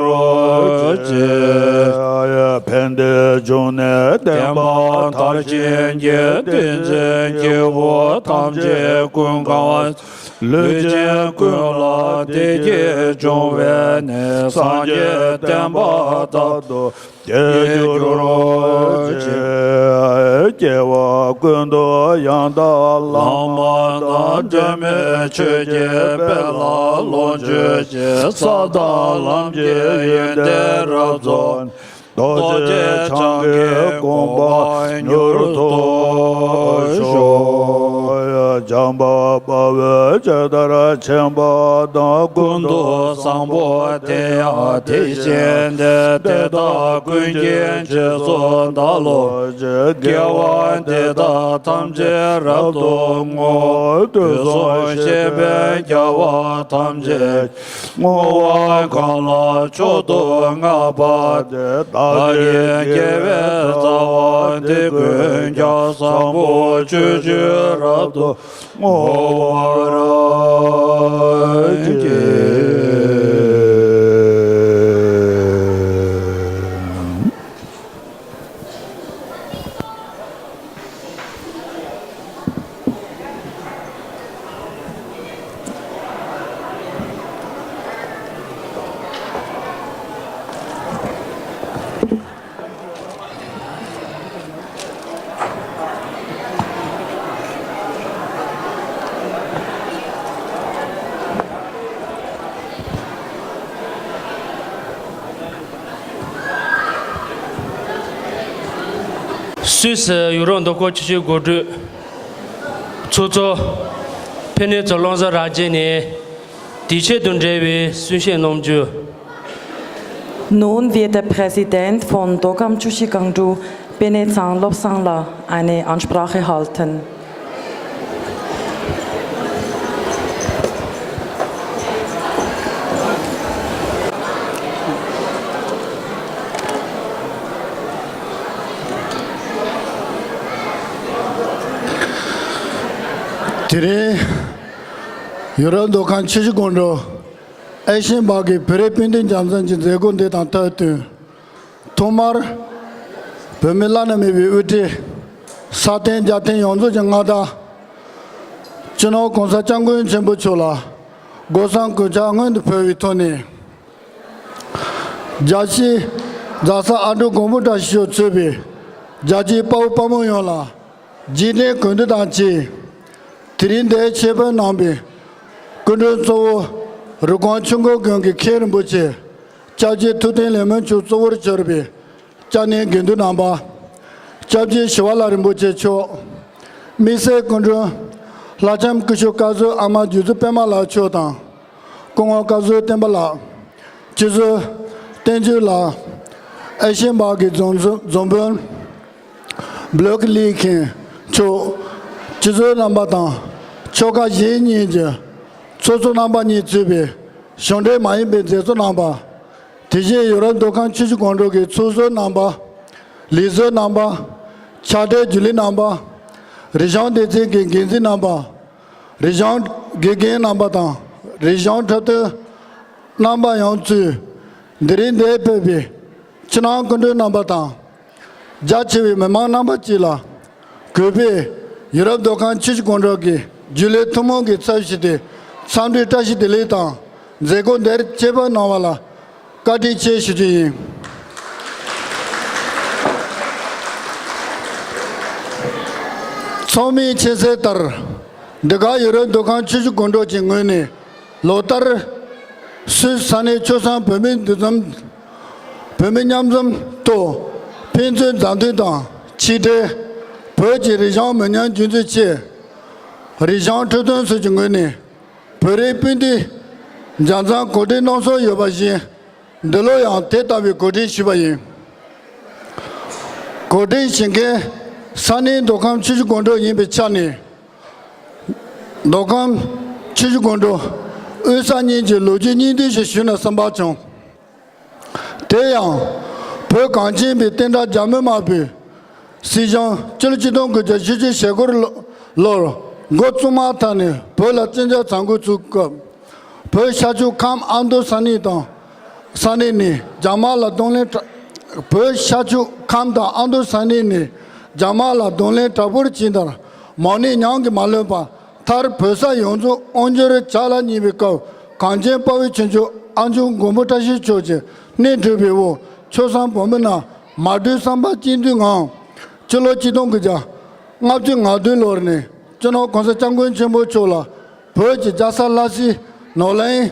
ཅིག། ཕན་བདེའི་འབྱུང་གནས་བསྟན་པ་དར་ཞིང་རྒྱས། བསྟན་འཛིན་སྐྱེས་བུ་ཐམས་ཅད་ཀུན་དགའ་བ། ལུས་ཅན་ཀུན་ལ་བདེ་སྐྱིད་འབྱུང་བའི་གནས། སངས་རྒྱས་བསྟན་པ་དར་དུ་རྒྱས་གྱུར་ཅིག། སྐྱེ་བ་ཀུན་ཏུ་ཡང་དག་བླ་མ་དང་། འབྲལ་མེད་ཆོས་ཀྱི་དཔལ་ལ་ལོངས་སྤྱོད་ཅིང་། ས་དང་ལམ་གྱི་ཡོན་ཏན་རབ་རྫོགས། རྡོ་རྗེ་འཆང་གི་དགོངས་པ་མྱུར་ཐོབ་ཤོག། བྱམས་པ་དཔའ་བོས་ཇི་ལྟར་མཁྱེན་པ་དང་། ཀུན་ཏུ་བཟང་པོ་དེ་ཡང་དེ་བཞིན་ཏེ། དེ་དག་ཀུན་གྱི་རྗེས་སུ་བདག་སློབ་ཅིང་། དགེ་བ་འདི་དག་ཐམས་ཅད་རབ་ཏུ་བསྔོ། དུས་གསུམ་གཤེགས་པའི་རྒྱལ་བ་ཐམས་ཅད་བསྔོ་བ་གང་ལ་མཆོག་ཏུ་བསྔགས་པ་དེས། བདག་གི་དགེ་བའི་རྩ་བ་འདི་ཀུན་ཀྱང་། བཟང་པོ་སྤྱོད་ཕྱིར་རབ་ཏུ་བསྔོ་བར་བགྱི། སུད་སི་ཡུ་རོབ་མདོ་ཁམས་ཆུ་བཞི་སྒང་དྲུག་ཚོགས་གཙོ་ཕེ་ནེ་ཙོ་བློ་བཟང་རབ་རྒྱས་ནས་དུས་ཆེན་དང་འབྲེལ་བའི་གསུང་བཤད་གནང་རྒྱུ། Nun wird der Präsident von Dokam Chushi Gangdu, Pene Zang Lobsang La, eine Ansprache halten. དེ་རིང་ཡུ་རོབ་མདོ་ཁམས་ཆུ་བཞི་སྒང་དྲུག་ཨེ་ཤེན་པ་གི་བོད་རིགས་སྤུན་ཟླའི་འཆམ་མཐུན་གྱི་མཛད་སྒོ་འདི་དང་བསྟུན། ཐོག་མར་བོད་མི་བླ་ན་མེད་པའི་དབུ་ཁྲིད། ས་སྟེང་རྒྱལ་བསྟན་ཡོངས་རྫོགས་ཀྱི་མངའ་བདག་སྤྱི་ནོར་༸གོང་ས་༸སྐྱབས་མགོན་ཆེན་པོ་མཆོག་ལ་སྒོ་བསམ་གུས་ཕྱག་སྔོན་དུ་ཕུལ་བའི་ཐོག་ནས། རྒྱལ་སྤྱིའི་རྫ་ས་ཨ་འབྲུག་གོང་བུ་བཀྲ་ཤིས་ཤོག་གཙོས་པའི་རྒྱལ་སྤྱིའི་དཔའ་བོ་དཔའ་མོ་ཡོངས་ལ་རྗེས་དྲན་གུས་འདུད་དང་བཅས། དེ་རིང་འདིར་ཆེད་ཕེབས་གནང་བའི་སྐུ་མགྲོན་གཙོ་བོ་རུ་དཀོན་ཆུ་འགོ་དགོན་གྱི་མཁན་རིན་པོ་ཆེ། སྐྱབས་རྗེ་ཐུབ་བསྟན་ལེགས་སྨོན་མཆོག་གཙོ་བོར་གྱུར་པའི་སྐྱབས་གནས་དགེ་འདུན་རྣམ་པ། སྐྱབས་རྗེ་ཞི་བ་ལྷ་རིན་པོ་ཆེ་མཆོག། དམིགས་བསལ་སྐུ་མགྲོན་ལྷ་ལྕམ་སྐུ་ཞབས་བཀའ་ཟུར་ཨ་མ་རྒྱུད་འཛིན་པད་མ་ལགས་མཆོག་དང་། སྐུ་ངོ་བཀའ་ཟུར་བསྟན་པ་ལགས། སྤྱི་ཟུར་བསྟན་འཛིན་ལགས། ཨེ་ཤེ་ཡ་པ་གི་རྫོང་འཛིན་རྫོང་དཔོན། བློ་ཁེ་ལི་མཁན་མཆོག། སྤྱི་ཟུར་རྣམ་པ་དང་ཆོལ་ཁ་གཞན་གཉིས་ཀྱི་ཚོགས་གཙོ་རྣམ་པ་གཉིས་གཙོས་པའི་གཞུང་འབྲེལ་མ་ཡིན་པའི་མཛད་གཙོ་རྣམ་པ། དེ་བཞིན་ཡུ་རོབ་མདོ་ཁམས་ཆུ་བཞི་སྒང་དྲུག་གི་ཚོགས་ཟུར་རྣམ་པ། ལས་ཟུར་རྣམ་པ། ཕྱག་སྦྲེལ་རྒྱུན་ལས་རྣམ་པ། རིག་གཞུང་སྡེ་ཚན་གྱི་འགན་འཛིན་རྣམ་པ། རི་ལྗང་དགེ་རྒན་རྣམ་པ་དང་། རི་ལྗང་འཁྲབ་སྟོན་རྣམ་པ་ཡོངས་གཙོས། འདི་རིང་འདིར་ཕེབས་པའི་ཕྱི་ནང་སྐུ་མགྲོན་རྣམ་པ་དང་། རྒྱ་ཆེ་བའི་མི་མང་རྣམ་པ་བཅས་ལ། གུས་པས་ཡུ་རོབ་མདོ་ཁམས་ཆུ་བཞི་སྒང་དྲུག་གི་རྒྱུན་ལས་ཐུན་མོང་གི་ཚབ་ཞུས་ཏེ། འཚམས་འདྲིའི་བཀྲ་ཤིས་བདེ་ལེགས་དང་། མཛད་སྒོ་འདིར་ཆེད་ཕེབས་གནང་བ་ལ་བཀའ་དྲིན་ཆེ་ཞུ་རྒྱུ་ཡིན། ཚང་མས་མཁྱེན་གསལ་ལྟར། འདི་ག་ཡུ་རོབ་མདོ་ཁམས་ཆུ་བཞི་སྒང་དྲུག་གི་ངོས་ནས། ལོ་ལྟར་སུད་སི་ས་གནས་ཆོས་བཟང་བོད་མི་འདུ་འཛོམས། བོད་མི་མཉམ་འཛོམས་ཐོག་ཕན་ཚུན་མཛའ་མཐུན་དང་ཆིག་སྒྲིལ། བོད་ཀྱི་རི་ལྗང་མི་ཉམས་རྒྱུན་འཛིན་ཆེད། རི་ལྗང་འཁྲབ་སྟོན་སོགས་ཀྱི་ངོས་ནས། བོད་རིགས་སྤུན་ཟླའི་ལྗང་ཚང་གོ་སྒྲིག་གནང་སྲོལ་ཡོད་པ་བཞིན། འདི་ལོ་ཡང་དེ་ལྟ་བུའི་གོ་སྒྲིག་ཞུས་པ་ཡིན། གོ་སྒྲིག་བྱེད་མཁན་ས་གནས་མདོ་ཁམས་ཆུ་བཞི་སྒང་དྲུག་ཡིན་པའི་ཆ་ནས། མདོ་ཁམས་ཆུ་བཞི་སྒང་དྲུག་དབུས་ས་གཉིས་ཀྱི་ལོ་རྒྱུས་སྙིང་བསྡུས་ཤིག་ཞུས་ན་བསམ་པ་བྱུང་། དེ་ཡང་། བོད་གངས་ཅན་པའི་བསྟན་དགྲ་རྒྱ་མི་དམར་པོས། སྲིད་གཞུང་སྤྱི་ལོ་ཆིག་སྟོང་དགུ་བརྒྱ་བཞི་བཅུ་ཞེ་དགུ་ལོར་འགོ་བཙུགས་མ་ཐག་ནས་བོད་ལ་བཙན་འཇགས་བྱ་འགུལ་བཙུགས་སྐབས། བོད་ཤར་ཕྱོགས་ཁམས་ཨ་མདོ་ས་གནས་དང་། ས་གནས་ནས་རྒྱ་དམག་ལ་གདོང་ལེན་དྲག་བོད་ཤར་ཕྱོགས་ཁམས་དང་ཨ་མདོ་ས་གནས་ནས་རྒྱ་དམག་ལ་གདོང་ལེན་དྲག་པོར་བྱས་མཐར། མང་ནས་ཉམས་ཀྱིས་མ་ལོན་པ། མཐར་བོད་ས་ཡོངས་རྫོགས་དབང་སྒྱུར་བྱ་ལ་ཉེ་བའི་སྐབས། གངས་ཅན་དཔའ་བོའི་ཆོས་མཆོག་ཨ་མཆོག་མགོན་པོ་བཀྲ་ཤིས་མཆོག་གིས་སྣེ་ཁྲིད་པའི་འོག་ཆོས་བཟང་བོད་མི་རྣམས་མ་གྲོས་བསམ་པ་གཅིག་མཐུན་ངང་། སྤྱི་ལོ་ཆིག་སྟོང་དགུ་བརྒྱ་ལྔ་བཅུ་ང་བདུན་ལོར་ནས་སྤྱི་ནོར་གོང་ས་སྐྱབས་མགོན་ཆེན་པོ་མཆོག་ལ་བོད་ཀྱི་རྒྱལ་ས་ལྷ་སའི་ནོར་གླིང་།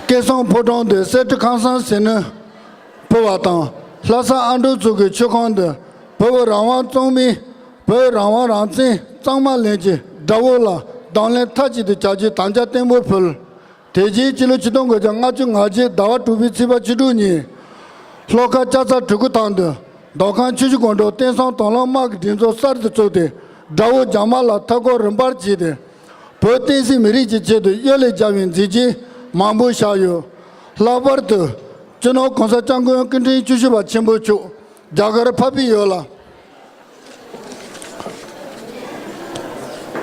སྐལ་བཟང་ཕོ་བྲང་དུ་གསེར་ཁྲི་ཁང་བཟང་ཟིལ་གནོན་ཕུལ་བ་དང་། ལྷ་ས་ཨ་འབྲུག་ཚོགས་ཀྱི་ཆོས་ཁང་དུ་བོད་རང་དབང་གཙང་མའི་བོད་རང་དབང་རང་བཙན་གཙང་མ་ལྷན་གྱི་དགྲ་བོ་ལ་གདོང་ལེན་མཐའ་གཅིག་ཏུ་བྱ་རྒྱུའི་དམ་བཅའ་བརྟན་པོ་ཕུལ། དེ་རྗེས་སྤྱི་ལོ་ཆིག་སྟོང་དགུ་བརྒྱ་ལྔ་བཅུ་ང་བརྒྱད་ཟླ་བ་དྲུག་པའི་ཚེས་པ་བཅུ་དྲུག་ཉིན། ལྷོ་ཁ་ལྕགས་རྩ་གྲི་གུ་ཐང་དུ་མདོ་ཁམས་ཆུ་བཞི་སྒང་དྲུག་བསྟན་སྲུང་དང་བླངས་དམག་གི་སྒྲིག་འཛུགས་གསར་དུ་བཙུགས་ཏེ། དགྲ་བོ་རྒྱ་དམག་ལ་མཐའ་འཁོར་རིམ་པར་བྱས་ཏེ། བོད་བསྟན་སྲིད་མི་རིགས་ཀྱི་ཆེད་དུ་གཡོལ་ལས་བརྒྱབ་པའི་མཛད་རྗེས་མང་པོ་བཞག་ཡོད། ལྷག་པར་དུ་སྤྱི་ནོར་གོང་ས་སྐྱབས་མགོན་སྐུ་ཕྲེང་བཅུ་བཞི་པ་ཆེན་པོ་མཆོག་རྒྱ་གར་ཕེབས་པའི་ཡུལ་ལ།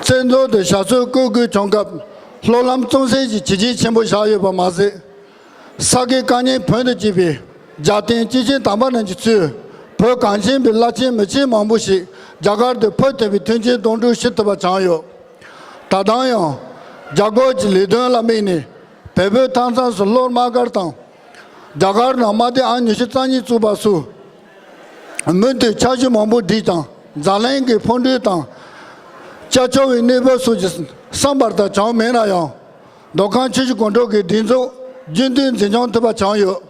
བཙན་འཛུལ་དུ་ཞབས་སོར་བཀོད་དགོས་བྱུང་སྐབས། སློབ་ལམ་གཙང་སེལ་གྱི་བྱས་རྗེས་ཆེན་པོ་བཞག་ཡོད་པ་མ་ཟད། ས་དགེ་བཀའ་རྙིང་བོན་དུ་བསྒྱུར་བའི་རྒྱལ་བསྟན་སྐྱེས་ཆེན་དམ་པ་རྣམས་ཀྱིས་གཙོས་བོད་གངས་ཅན་པའི་བླ་ཆེན་མི་ཆེན་མང་པོ་ཞིག་རྒྱ་གར་དུ་ཕེབས་ཐུབ་པའི་མཐུན་རྐྱེན་གདོང་གྲོགས་ཞུ་ཐུབ་པ་བྱུང་ཡོད། ད་ལྟའང་ཡང་རྒྱ་སྒོར་གྱི་ལས་དོན་ལ་དམིགས་ནས་བལ་བོད་མཐའ་མཚམས་སུ་གློག་དམག་སྒར་དང་། རྒྱ་གར་ནང་དམག་སྡེ་ཨང་ཉི་ཤུ་རྩ་གཉིས་བཙུགས་པ་སོགས། མུ་མཐུད་འཆར་གཞི་མང་པོ་བསྒྲིགས་ཀྱང་། འཛམ་གླིང་གི་ཕུང་འདྲེན་དང་། ཀྱག་ཀྱོག་པའི་གནས་བབ་སོགས་ཀྱིས་བསམ་པ་ལྟར་བྱུང་མེད་ན་ཡང་། མདོ་ཁམས་ཆུ་བཞི་སྒང་དྲུག་གི་སྒྲིག་འཛུགས་རྒྱུན་མཐུད་འཛིན་སྐྱོང་ཐུབ་པ་བྱུང་ཡོད།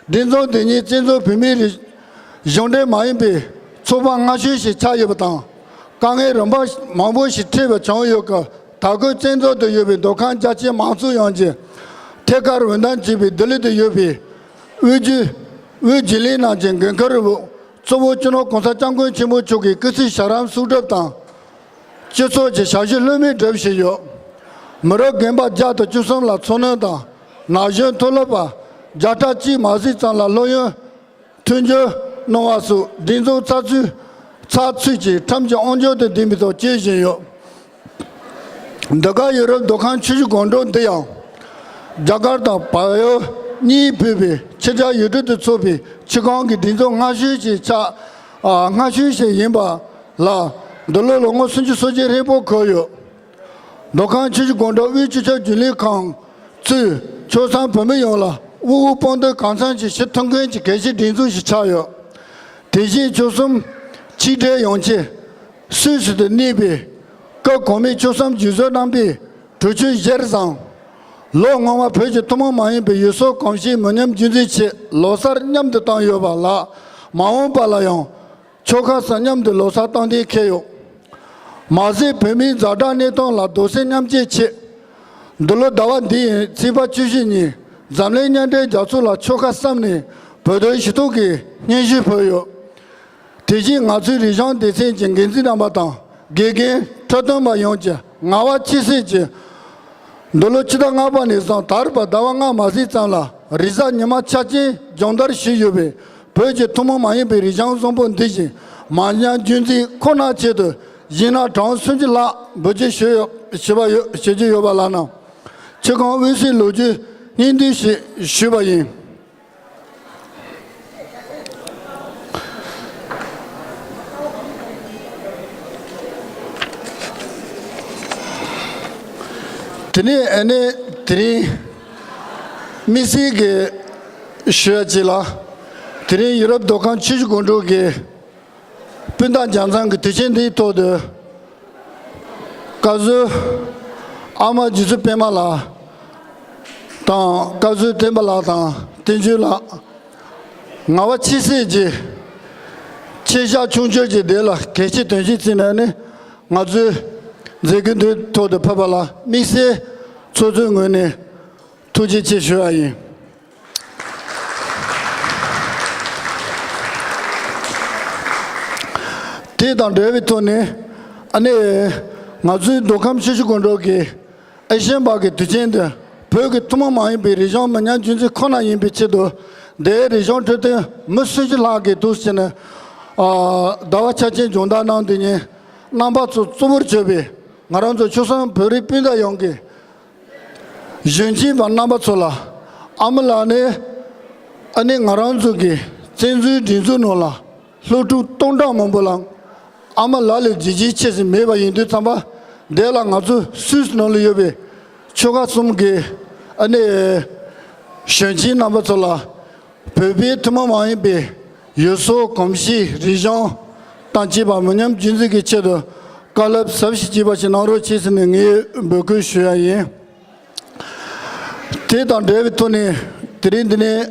སྒྲིག་འཛུགས་འདི་ཉིད་བཙན་འཛུལ་བོད་མིའི་རིགས་གཞུང་འབྲེལ་མ་ཡིན་པའི་ཚོགས་པ་སྔ་ཤོས་ཤིག་ཆགས་ཡོད་པ་དང་། དཀའ་ངལ་རིམ་པ་མང་པོ་ཞིག་འཕྲད་པ་བྱུང་ཡོད་སྐབས། ད་སྐབས་བཙན་འཛུལ་དུ་ཡོད་པའི་མདོ་ཁམས་རྒྱ་ཆེའི་མང་ཚོགས་ཡོངས་ཀྱིས་ཐད་ཀར་འོས་འདེམས་བྱས་པའི་ལྡི་ལི་དུ་ཡོད་པའི་དབུས་རྒྱུན་དབུས་རྒྱུན་ལས་རྣམས་ཀྱི་འགན་ཁུར་འོག་གཙོ་བོ་སྤྱི་ནོར་གོང་ས་སྐྱབས་མགོན་ཆེན་པོ་མཆོག་གི་སྐུ་ཚེ་ཞབས་རིམ་གསོག་སྒྲུབ་དང་། སྤྱི་ཚོགས་ཀྱི་ཞབས་ཞུ་ལྷོད་མེད་སྒྲུབ་བཞིན་ཡོད། མི་རབས་རྒན་པ་བརྒྱ་དང་བཅུ་གསུམ་ལ་འཚོ་སྣོན་དང་། ན་གཞོན་མཐོ་སློབ་པ་བརྒྱ་ཕྲག་གཅིག་མ་ཟིན་ཙམ་ལ་སློབ་ཡོན་མཐུན་འགྱུར་གནང་བ་སོགས་སྒྲིག་འཛུགས་ཚགས་ཚུད་ཚགས་ཚུད་ཀྱིས་ཁྲིམས་ཀྱི་དབང་སྒྱུར་དང་ལྡན་པའི་ཐོག་སྐྱེལ་བཞིན་ཡོད། འདི་ག་ཡུ་རོབ་མདོ་ཁམས་ཆུ་བཞི་སྒང་དྲུག་འདི་ཡང་། རྒྱ་གར་དང་བལ་ཡུལ་གཉིས་ཕུད་པའི་ཕྱི་རྒྱལ་ཡུལ་གྲུ་དུ་ཚོགས་པའི་ཆུ་ཁང་གི་སྒྲིག་འཛུགས་སྔ་ཤོས་ཤིག་ཆགས། ཨ། སྔ་ཤོས་ཤིག་ཡིན་པ་ལ། འདི་ལོ་ལོ་ངོ་སུམ་ཅུ་སོ་བརྒྱད་ཧྲིལ་པོ་འཁོར་ཡོད། མདོ་ཁམས་ཆུ་བཞི་སྒང་དྲུག་དབུས་སྤྱི་ཁྱབ་རྒྱུན་ལས་ཁང་གཙོས་ཆོས་ཚང་བོད་མི་ཡོངས་ལ་དབུ་འོག་དཔུང་སྡེ་གང་འཚམ་གྱིས་ཞུ་ཐུབ་མཁན་གྱི་གལ་ཆེའི་སྒྲིག་འཛུགས་ཤིག་ཆགས་ཡོད། དེ་བཞིན་ཆོལ་གསུམ་ཆིག་སྒྲིལ་ཡོང་ཆེད་སུད་སི་དུ་གནས་པའི་སྐབས་གོང་མའི་ཆོལ་གསུམ་རྒྱུན་སྲོལ་རྣམ་པའི་གྲོས་ཆོད་གཞིར་བཟུང་། ལོ་སྔོན་མ་བོད་ཀྱི་ཐུན་མོང་མ་ཡིན་པའི་ཡུལ་སྲོལ་གོམས་གཤིས་མི་ཉམས་རྒྱུན་འཛིན་ཆེད་ལོ་གསར་མཉམ་དུ་བཏང་ཡོད་པ་ལ། མ་འོངས་པ་ལ་ཡང་ཆོལ་ཁ་གསུམ་མཉམ་དུ་ལོ་གསར་གཏོང་འདོད་འཁེལ་ཡོད། མ་ཟད་བོད་མིའི་ཛ་དྲག་གནས་སྟངས་ལ་རྡོག་རྩ་མཉམ་བསྐྱེད་ཆེད། འདི་ལོ་ཟླ་བ་འདིའི་ཚེས་པ་བཅུ་བཞི་ཉིན་འཛམ་གླིང་མཉམ་འབྲེལ་རྒྱལ་ཚོགས་ལ་ཆོལ་ཁ་གསུམ་ནས་བོད་དོན་ཞུ་གཏུག་གི་སྙན་ཞུ་ཕུལ་ཡོད། དེ་བཞིན་ང་ཚོའི་རིག་གཞུང་སྡེ་ཚན་གྱི་འགན་འཛིན་རྣམ་པ་དང་། དགེ་རྒན་འཁྲབ་སྟོན་པ་ཡོངས་ཀྱི་ངལ་བ་ཁྱད་བསད་ཀྱིས། འདི་ལོ་ཕྱི་ཟླ་ལྔ་པ་ནས་བཟུང་ད་རེས་བར་ཟླ་བ་ལྔ་མ་ཟིན་ཙམ་ལ་རེས་གཟའ་ཉི་མ་འཆར་ཅན་སྦྱོང་བརྡར་ཞུས་ཡོད་པས། བོད་ཀྱི་ཐུན་མོང་མ་ཡིན་པའི་རིག་གཞུང་བཟང་པོ་འདི་བཞིན་མ་ཉམས་རྒྱུན་འཛིན་ཁོ་ན་ཆེད་དུ། གཞས་སྣ་གྲངས་སུམ་ཅུ་ལྷག་འབུལ་རྒྱུ་ཞུ་ཡོད་ཞུ་བ་ཡོད་ཞུ་རྒྱུ་ཡོད་པ་ལགས་ན། ཆུ་ཁང་དབུས་སའི་ལོ་རྒྱུས་སྙིང་བསྡུས་ཤིག་ཞུས་པ་ཡིན། དེ་ནས་ཨ་ནི་དེ་རིང་དམིགས་བསལ་གྱི་ཞུ་ཡ་ཅིག་ལ། དེ་རིང་ཡུ་རོབ་མདོ་ཁམས་ཆུ་བཞི་སྒང་དྲུག་གི་སྤུན་ཟླ་རྒྱལ་མཚན་གྱི་དུས་ཆེན་འདིའི་ཐོག་ཏུ། བཀའ་ཟུར་ཨ་མ་རྗེ་བཙུན་པད་མ་ལགས་དང་། བཀའ་ཟུར་བསྟན་པ་ལགས་དང་བསྟན་ཆོས་ལགས། ངལ་བ་ཆེ་སའི་རྗེས། ཆེ་བཞག་ཆུང་ཆུང་གི་དེ་ལ་གལ་ཆེ་དོན་ཆེ་བརྩིས་ནས་ནི། ང་ཚོའི་མཛད་སྒོ་འདིའི་ཐོག་ཏུ་ཕེབས་པ་ལ་དམིགས་བསལ་ཚོགས་གཙོའི་ངོས་ནས་ཐུགས་རྗེ་ཆེ་ཞུ་བ་ཡིན། དེ་དང་འབྲེལ་བའི་ཐོག་ནས། ཨ་ནི་ང་ཚོའི་མདོ་ཁམས་ཆུ་བཞི་སྒང་དྲུག་གི་ཨེ་ཤན་པ་གི་དུས་ཆེན་འདི་བོད་ཀྱི་ཐུན་མོང་མ་ཡིན་པའི་རིག་གཞུང་མི་ཉམས་རྒྱུན་འཛིན་ཁོ་ན་ཡིན་པའི་ཆེད་དུ། འདིའི་རིག་གཞུང་འཕྲོད་བསྟེན་མི་སུམ་ཅུ་ལྷག་གིས་འདུག་སེ་བྱས་ནས། ཨ། ཟླ་བ་ཆ་ཆེན་སྦྱོང་བརྡར་གནང་དུས་ནས། རྣམ་པ་ཚོ་གཙོ་བོར་གྱུར་པའི་ང་རང་ཚོ་ཆོལ་གསུམ་བོད་རིགས་སྤུན་ཟླ་ཡོངས་ཀྱིས་གཞོན་སྐྱེས་པ་རྣམ་པ་ཚོ་ལ། ཨ་མ་ལགས་ནས་ཨ་ནི་ང་རང་ཚོ་གི་བཙན་འཛུལ་སྒྲིག་འཛུགས་ནང་ལ་སློབ་ཕྲུག་སྟོང་ཕྲག་མང་པོ་ལ་ཨ་མ་ལགས་ལས་བརྗེད་རྒྱུ་ཆེ་ཞིག་མེད་པ་ཡིན་དུས་ཙམ་པ། དེ་ལ་ང་ཚོ་སུད་སི་ནང་ལ་ཡོད་པའི་ཆོལ་ཁ་གསུམ་གྱི་ཨ་ནི་གཞོན་སྐྱེས་རྣམ་པ་ཚོ་ལ། བོད་པའི་ཐུན་མོང་མ་ཡིན་པའི་ཡུལ་སྲོལ་གོམས་གཤིས་རིག་གཞུང་དང་བཅས་པ་མི་ཉམས་རྒྱུན་འཛིན་གྱི་ཆེད་དུ་བཀའ་སློབ་ཟབ་ཞིང་རྒྱས་པ་ཞིག་གནང་རོགས་གྱིས་ཟེར་ནས་ངས་འབོད་སྐུལ་ཞུ་ཡ་ཡིན། དེ་དང་འབྲེལ་བའི་ཐོག་ནས་དེ་རིང་འདི་ནས་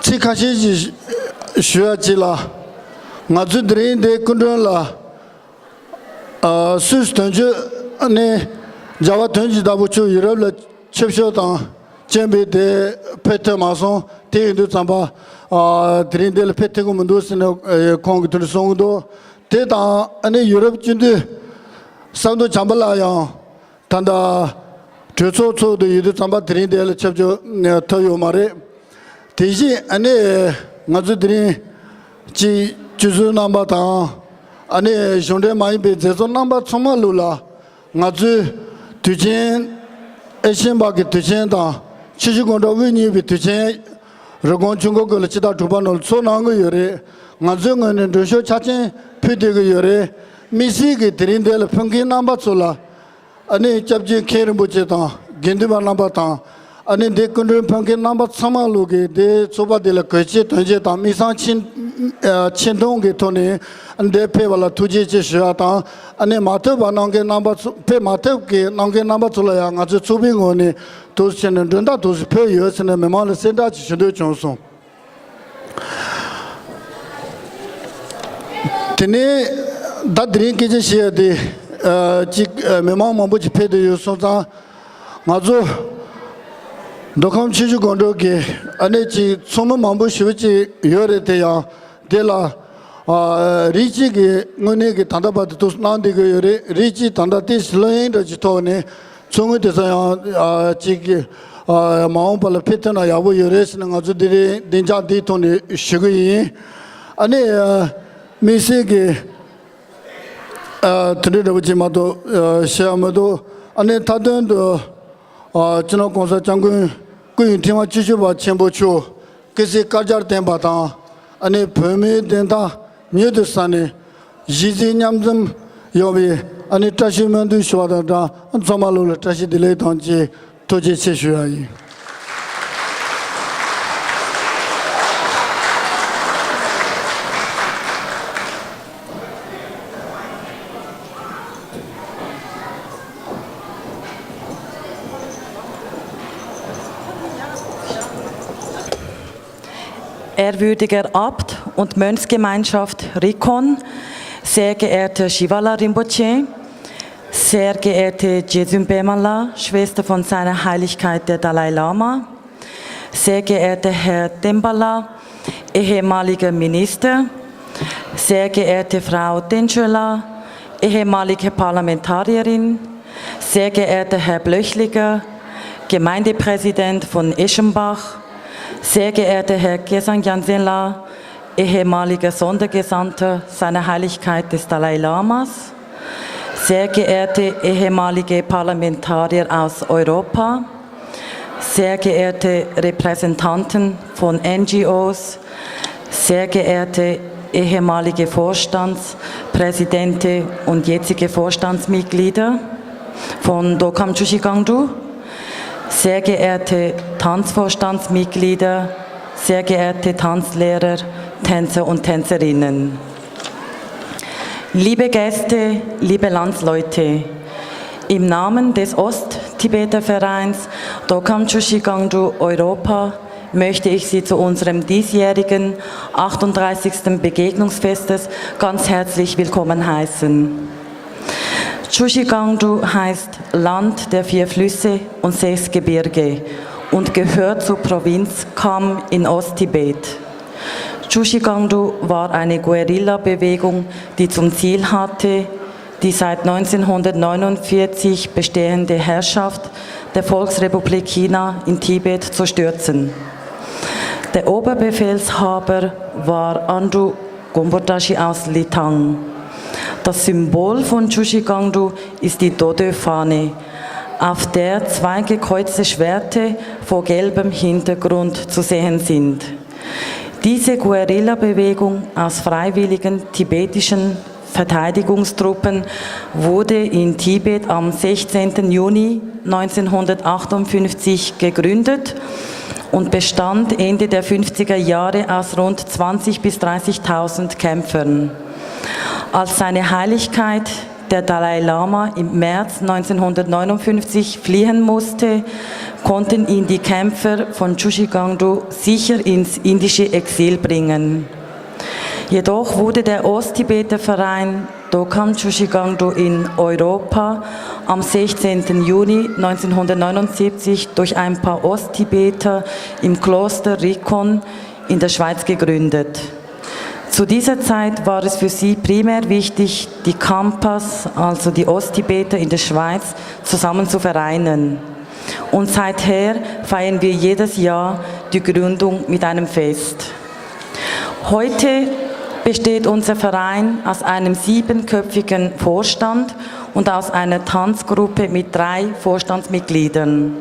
ཚིག་ཁ་ཤས་ཤིག་ཞུ་ཡ་ཅིག་ལ། ང་ཚོས་དེ་རིང་འདིའི་སྐུ་མགྲོན་ལ། ཨ། སུད་སི་དོན་གཅོད་ནས་རྒྱལ་བ་དོན་གྱི་བདག་པོ་མཆོག་ཡུ་རོབ་ལ་ཆིབས་ཞབས་དང་བཅས་པའི་དེ་ཕེབས་ཐུབ་མ་སོང་། དེ་ཡིན་དུས་ཙམ་པ། ཨ། དེ་རིང་འདི་ལ་ཕེབས་ཐུབ་ཀྱི་མི་འདུག་ཟེར་ནས། ཨ། ཁོང་གིས་དེ་འདྲ་གསུང་གི་འདུག་དེ་དང་ཨ་ནི་ཡུ་རོབ་སྤྱི་འཐུས་ཟམ་གདོང་བྱམས་པ་ལགས་ཡང་ད་ལྟ་གྲོས་ཚོགས་ཚོགས་འདུ་ཡོད་དུས་ཙམ་པ་དེ་རིང་འདི་ལ་ཆིབས་ཞབས་ཐུབ་ཡོད་མ་རེད། དེ་བཞིན་ཨ་ནི་ང་ཚོ་དེ་རིང་གི་སྤྱི་ཟུར་རྣམ་པ་དང་། ཨ་ནི་གཞུང་འབྲེལ་མ་ཡིན་པའི་མཛད་གཙོ་རྣམ་པ་ཚང་མ་ལུགས་ལ། ང་ཚོའི་དུས་ཆེན། ཨེ་ཤན་པ་གི་དུས་ཆེན་དང་ཆུ་བཞི་སྒང་དྲུག་དབུ་བརྙེས་པའི་དུས་ཆེན། རི་ཀོན་ཆུ་འགོ་ཀུན་ལ་སྤྱི་ཟླ་དྲུག་པ་ནང་ལ་ཚོགས་གནང་གི་ཡོད་རེད། ང་ཚོའི་ངོས་ནས་མགྲོན་ཤོག་ཆ་ཚང་ཕུལ་བསྡད་ཀྱི་ཡོད་རེད། དམིགས་བསལ་གྱིས་དེ་རིང་འདི་ལ་ཕེབས་མཁན་རྣམ་པ་ཚོ་ལ། ཨ་ནི་སྐྱབས་རྗེ་མཁན་རིན་པོ་ཆེ་དང་དགེ་འདུན་པ་རྣམ་པ་དང་། ཨ་ནི་འདི་སྐུ་མགྲོན་ཕེབས་མཁན་རྣམ་པ་ཚང་མ་ལུགས་ཀྱིས་འདི་ཚོགས་པ་འདི་ལ་གལ་ཆེ་དོན་ཆེ་དང་དམིགས་བསལ་ཆེ་ཨ་ཆེ་མཐོང་གི་ཐོག་ནས་འདི་ཕེབས་པ་ལ་ཐུགས་རྗེ་ཆེ་ཞུ་བ་དང་། ཨ་ནི་མ་ཐུབ་པ་གནང་མཁན་རྣམ་པ་ཚོ། ཕེབས་མ་ཐུབ་ཀྱི་གནང་མཁན་རྣམ་པ་ཚོ་ལ་ཡང་ང་ཚོའི་ཚོགས་པའི་ངོས་ནས་འདུག་སེ་བྱས་ནས་མགྲོན་བརྡ་འདུག་སེ་ཕུལ་ཡོད་ཟེར་ནས་མི་མང་ལ་གསལ་བསྒྲགས་ཅིག་ཞུ་འདོད་བྱུང་སོང་། དེ་ནས་ད་དེ་རིང་སྐད་ཆ་བཤད་ཡ་དེ། ཨ། གཅིག་ཨ། མི་མང་མང་པོ་ཅིག་ཕེབས་བསྡད་ཡོད་སོང་ཙང་། ང་ཚོ་མདོ་ཁམས་ཆུ་བཞི་སྒང་དྲུག་གི་ཨ་ནི་ཅིག་ཚོགས་མི་མང་པོ་ཞེ་པོ་ཅིག་ཡོད་རེད། དེ་ཡང་དེ་ལ། ཨ། རིགས་གཅིག་གི་དངོས་གནས་ཀྱི་ད་ལྟ་བར་དུ་ཐུགས་གནང་བསྡད་ཀྱི་ཡོད་རེད། རིགས་གཅིག་ད་ལྟ་ཏོག་ཙམ་བློ་གཡེང་འདྲ་ཅིག་ཐོག་ནས། ཚོགས་དངུལ་དེ་ཚོ་ཡང་། ཨ། ཅིག་ཨ། མ་འོངས་པ་ལ་ཕེབས་ཐུབ་ན་ཡག་པོ་ཡོད་རེད་ཟེར་ནས་ང་ཚོ་འདི་རིང་བདེ་འཇགས་འདིའི་ཐོག་ནས་ཞུ་གི་ཡིན། ཨ་ནི། ཨ། དམིགས་བསལ་གྱི། ཨ། དེ་འདྲ་འདྲ་པོ་ཅིག་མ་གཏོགས། ཨ། བཤད་ཡ་མི་འདུག་ཨ་ནི་མཐའ་དོན་དུ། ཨ། སྤྱི་ནོར་༸གོང་ས་༸སྐྱབས་མགོན་སྐུ་ཡི་ཕྲེང་བ་བཅུ་བཞི་པ་ཆེན་པོ་མཆོག་སྐུ་ཚེ་བསྐལ་བརྒྱར་བརྟན་པ་དང་། ཨ་ནི་བོད་མིའི་བདེན་མཐའ་མྱུར་དུ་གསལ་ནས། གཞིས་བྱེས་མཉམ་འཛོམས་ཡོང་བའི་ཨ་ནི་བཀྲ་ཤིས་སྨོན་འདུན་ཞུ་བ་དང་སྦྲགས། ཚང་མ་ལོ་ལ་བཀྲ་ཤིས་བདེ་ལེགས་དང་བཅས་ཐུགས་རྗེ་ཆེ་ཞུ་ཡ་ཡིན། Ehrwürdiger Abt und Mönchsgemeinschaft Rikon, sehr geehrter Shivala Rinpoche, sehr geehrte Jezum Bemala, Schwester von seiner Heiligkeit der Dalai Lama, sehr geehrter Herr Dembala, ehemaliger Minister, sehr geehrte Frau Denchola, ehemalige Parlamentarierin, sehr geehrter Herr Blöchliger, Gemeindepräsident von Eschenbach, sehr geehrter Herr Gesang Jansenla, ehemaliger Sondergesandter seiner Heiligkeit des Dalai Lamas, sehr geehrte ehemalige Parlamentarier aus Europa, sehr geehrte Repräsentanten von N G Os, sehr geehrte ehemalige Vorstandspräsidente und jetzige Vorstandsmitglieder von Dokam Chushi Gangdu, sehr geehrte Tanzvorstandsmitglieder, sehr geehrte Tanzlehrer, Tänzer und Tänzerinnen. Liebe Gäste, liebe Landsleute, im Namen des Osttibeter Vereins Dokam Chushi Gangdu Europa möchte ich Sie zu unserem diesjährigen achtunddreißigsten Begegnungsfestes ganz herzlich willkommen heißen. Chushi Gangdu heißt Land der vier Flüsse und sechs Gebirge und gehört zur Provinz Kham in Osttibet. Chushi Gangdu war eine Guerilla-Bewegung, die zum Ziel hatte, die seit neunzehnhundertneunundvierzig bestehende Herrschaft der Volksrepublik China in Tibet zu stürzen. Der Oberbefehlshaber war Andu Gombotashi aus Litang. Das Symbol von Chushi Gangdu ist die Dode-Fahne, auf der zwei gekreuzte Schwerter vor gelbem Hintergrund zu sehen sind. Diese Guerilla-Bewegung aus freiwilligen tibetischen Verteidigungstruppen wurde in Tibet am sechzehnten Juni neunzehnhundertachtundfünfzig gegründet und bestand Ende der fünfziger Jahre aus rund zwanzig bis dreißigtausend Kämpfern. Als seine Heiligkeit der Dalai Lama im März neunzehnhundertneunundfünfzig fliehen musste, konnten ihn die Kämpfer von Chushi Gangdu sicher ins indische Exil bringen. Jedoch wurde der Osttibeter Verein Dokam Chushi Gangdu in Europa am sechzehnten Juni neunzehnhundertneunundsiebzig durch ein paar Osttibeter im Kloster Rikon in der Schweiz gegründet. Zu dieser Zeit war es für sie primär wichtig, die Khampas, also die Osttibeter in der Schweiz, zusammen zu vereinen. Und seither feiern wir jedes Jahr die Gründung mit einem Fest. Heute besteht unser Verein aus einem siebenköpfigen Vorstand und aus einer Tanzgruppe mit drei Vorstandsmitgliedern.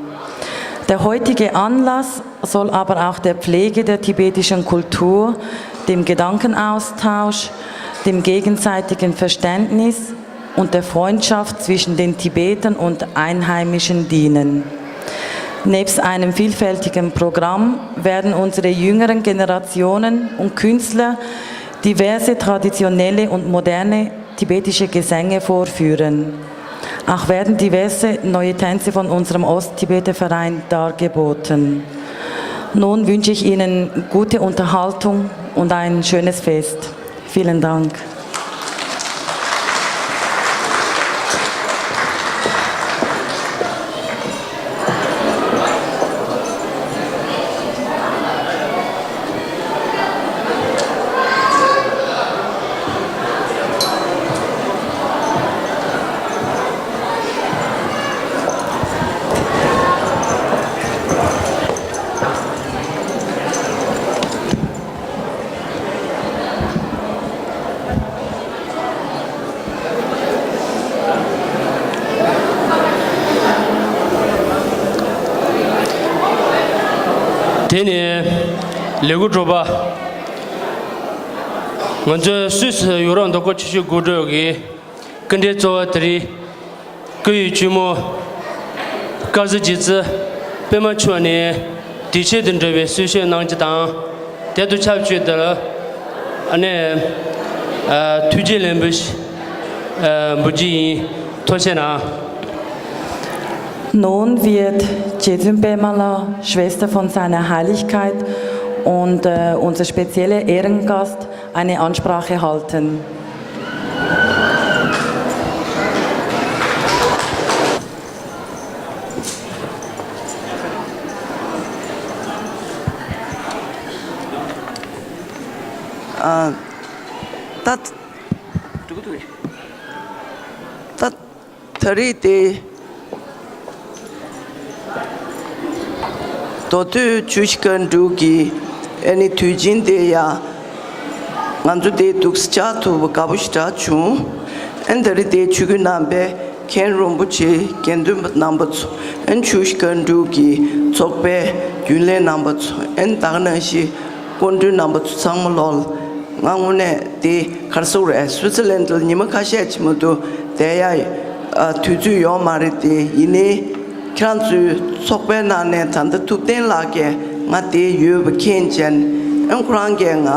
Der heutige Anlass soll aber auch der Pflege der tibetischen Kultur, dem Gedankenaustausch, dem gegenseitigen Verständnis und der Freundschaft zwischen den Tibetern und Einheimischen dienen. Nebst einem vielfältigen Programm werden unsere jüngeren Generationen und Künstler diverse traditionelle und moderne tibetische Gesänge vorführen. Auch werden diverse neue Tänze von unserem Osttibeter Verein dargeboten. Nun wünsche ich Ihnen gute Unterhaltung und ein schönes Fest. Vielen Dank. དེ་ནས་ལས་འགུལ་སྒྲོག་པ། ང་ཚོའི་སུད་སི་ཡུ་རོབ་མདོ་ཁམས་ཆུ་བཞི་སྒང་དྲུག་གི་སྐུ་མགྲོན་གཙོ་བོ་དེ་རིང་། སྐུ་ཡི་གཅུང་མོ་དཀར་ཟས་རྗེ་བཙུན་པད་མ་མཆོག་ནས་དུས་ཆེན་དུ་འབྲེལ་བའི་གསུང་བཤད་གནང་རྒྱུ་དང་། དེ་དང་ཆབས་ཅིག་ཏུ་ཨ་ནེ་ཨ་ཐུགས་རྗེ་ལེགས་འབུལ་ཞིག་ཨ་འབུལ་རྒྱུ་ཡིན། ཐུགས་རྗེ་གནང་། Nun wird Jezun Pemala, Schwester von seiner Heiligkeit und äh, unser spezieller Ehrengast, eine Ansprache halten. ཨ། ད། ད། ད་རེས་དེ། མདོ་སྟོད་ཆུ་བཞི་སྒང་དྲུག་གི་ཨ་ནི་དུས་ཆེན་དེ་ཡང་ ང་ཚོ་དེ་འདུག་སེ་བཅར་ཐུབ་པ་དགའ་པོ་ཞེ་དྲག་བྱུང་། ཨན་ད་རེས་དེ་ཆིབས་བསྒྱུར་གནང་བའི་མཁན་རིན་པོ་ཆེ་དགེ་འདུན་པ་རྣམ་པ་ཚོ། ཨན་ཆུ་བཞི་སྒང་དྲུག་གི་ཚོགས་པའི་རྒྱུན་ལས་རྣམ་པ་ཚོ། ཨན་ད་ག་ནང་བཞིན་སྐུ་མགྲོན་རྣམ་པ་ཚོ་ཚང་མ་ལོག་ལ། ང་དངོས་གནས་དེ་ག་རེ་ཟེར་དགོས་རེད། སུའི་ཙི་ལན་ཌ་ལ་ཉི་མ་ཁ་ཤས་ཅིག་མ་གཏོགས་བསྡད་ཡ་ཨ་དུས་ཚོད་ཡོད་མ་རེད་དེ། ཡིན་ནའི་ཁྱེད་རང་ཚོའི་ཚོགས་པའི་ནང་ནས་ད་ལྟ་ཐུབ་བསྟན་ལགས་ཀྱིས་ང་དེ་ཡོད་པ་མཁྱེན་བྱས། ཨན་ཁོ་རང་གིས་ང་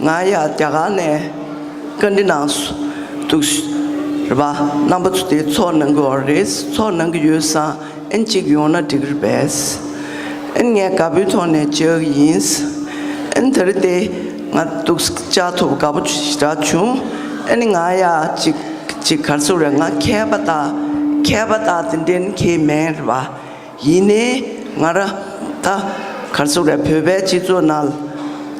ང་ཡ་རྒྱ་གར་ནས་བཀའ་འདྲི་གནང་སོང་། འདུག་སེ་རེད་པ། རྣམ་པ་ཚོ་དེ་ཚོགས་གནང་གི་ཡོད་རེད། ཚོགས་གནང་གི་ཡོད་ཙང་ཨན་གཅིག་ཡོང་ན་འགྲིག་གི་རེད་པས། ཨན་ངས་དགའ་པོའི་ཐོག་ནས་བཅར་གི་ཡིན། ཨན་ད་རེས་དེ་ང་འདུག་སེ་བཅར་ཐུབ་པ་དགའ་པོ་ཞེ་དྲག་བྱུང་། ཨན་ང་ཡ་གཅིག་གཅིག་ག་རེ་ཟེར་དགོས་རེད། ང་མཁས་པ་དང་མཁས་པ་དང་དེ་འདྲ་ནི་གང་ཡང་མིན་རེད་པ། ཡིན་ནའི་ང་རང་ད་ག་རེ་ཟེར་དགོས་རེད། བོད་པའི་སྤྱི་ཚོགས་ནང་ལ་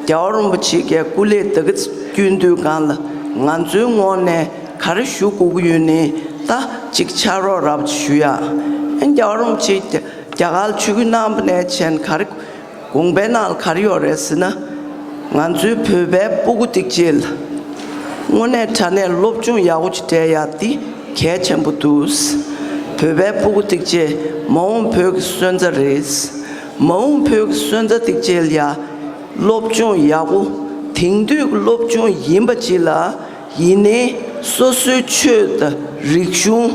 རྒྱལ་བ་རིན་པོ་ཆེ་གི་སྐུ་ལས་ད་ག་ཚོད་བསྐྱོན་དུས་སྒང་ལ་ང་ཚོའི་ངོས་ནས་ག་རེ་ཞུ་དགོས་ཀྱི་ཡོད་ནའི་ད་ཅིག་ཕྱག་རོགས་རོབ་ཅིག་ཞུ་ཡ། ཨན་རྒྱལ་བ་རིན་པོ་ཆེ་རྒྱ་གར་ལ་ཆིབས་བསྒྱུར་གནང་བ་ནས་བྱས་ནས་ག་རེ་དགོངས་པའི་ནང་ལ་ག་རེ་ཡོད་རེད་ཟེར་ན། ང་ཚོའི་བོད་པའི་སྤུ་གུ་སྒྲིག་ཆས་ལ་དངོས་གནས་དྲང་གནས་སློབ་སྦྱོང་ཡག་པོ་ཅིག་སྤྲད་ཡ་དེ་གལ་ཆེན་པོ་འདུག། བོད་པའི་སྤུ་གུ་སྒྲིག་ཆས་མ་འོངས་བོད་ཀྱི་སོན་རྩ་རེད། མ་འོངས་བོད་ཀྱི་སོན་རྩ་སྒྲིག་ཆས་ལ་ཡ་སློབ་སྦྱོང་ཡག་པོ། དེང་དུས་ཀྱི་སློབ་སྦྱོང་ཡིན་པ་ཅིག་ལ། ཡིན་ནའི་སོ་སོའི་ཆོས་དང་རིག་གཞུང་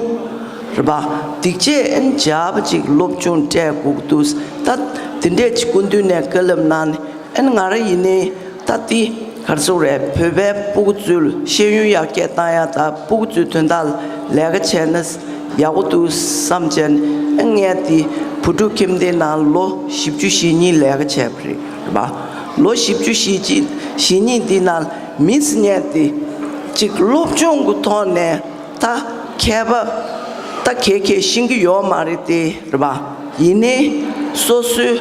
རེད་པ། སྒྲིག་ཆས་ཨན་སྦྱར་བ་ཅིག་སློབ་སྦྱོང་སྤྲད་དགོས་ཀྱི་འདུག། ད་དེ་འདྲས་ཅིག་སྐུ་མདུན་ནས་བཀའ་སློབ་གནང་ནས། ཨན་ང་རང་ཡིན་ནའི་ད་དེ་ག་རེ་ཟེར་དགོས་རེད། བོད་པའི་སྤུ་གུ་ཚོའི་ཤེས་ཡོན་ཡར་རྒྱས་བཏང་ཡ་དང་སྤུ་གུ་ཚོའི་དོན་དག་ལ་ལས་ཀ་བྱས་ན་ཡག་པོ་འདུག་བསམ་བྱས་ནས། ཨན་ངས་དེ་བུ་ཕྲུག་ཁྱིམ་སྡེའི་ནང་ལོ་བཞི་བཅུ་ཞེ་གཉིས་ལས་ཀ་བྱས་པ་རེད་པ། ལོ་བཞི་བཅུ་ཞེ་གཅིག་ཞེ་གཉིས་འདི་ནང་མི་ཟེར་མཁན་དེ་ཅིག་སློབ་སྦྱོང་གི་ཐོག་ནས་ད་མཁས་པ་ད་ག་ག་ཤེས་ཀྱི་ཡོད་མ་རེད་དེ་རེད་པ། ཡིན་ནའི་སོ་སོའི་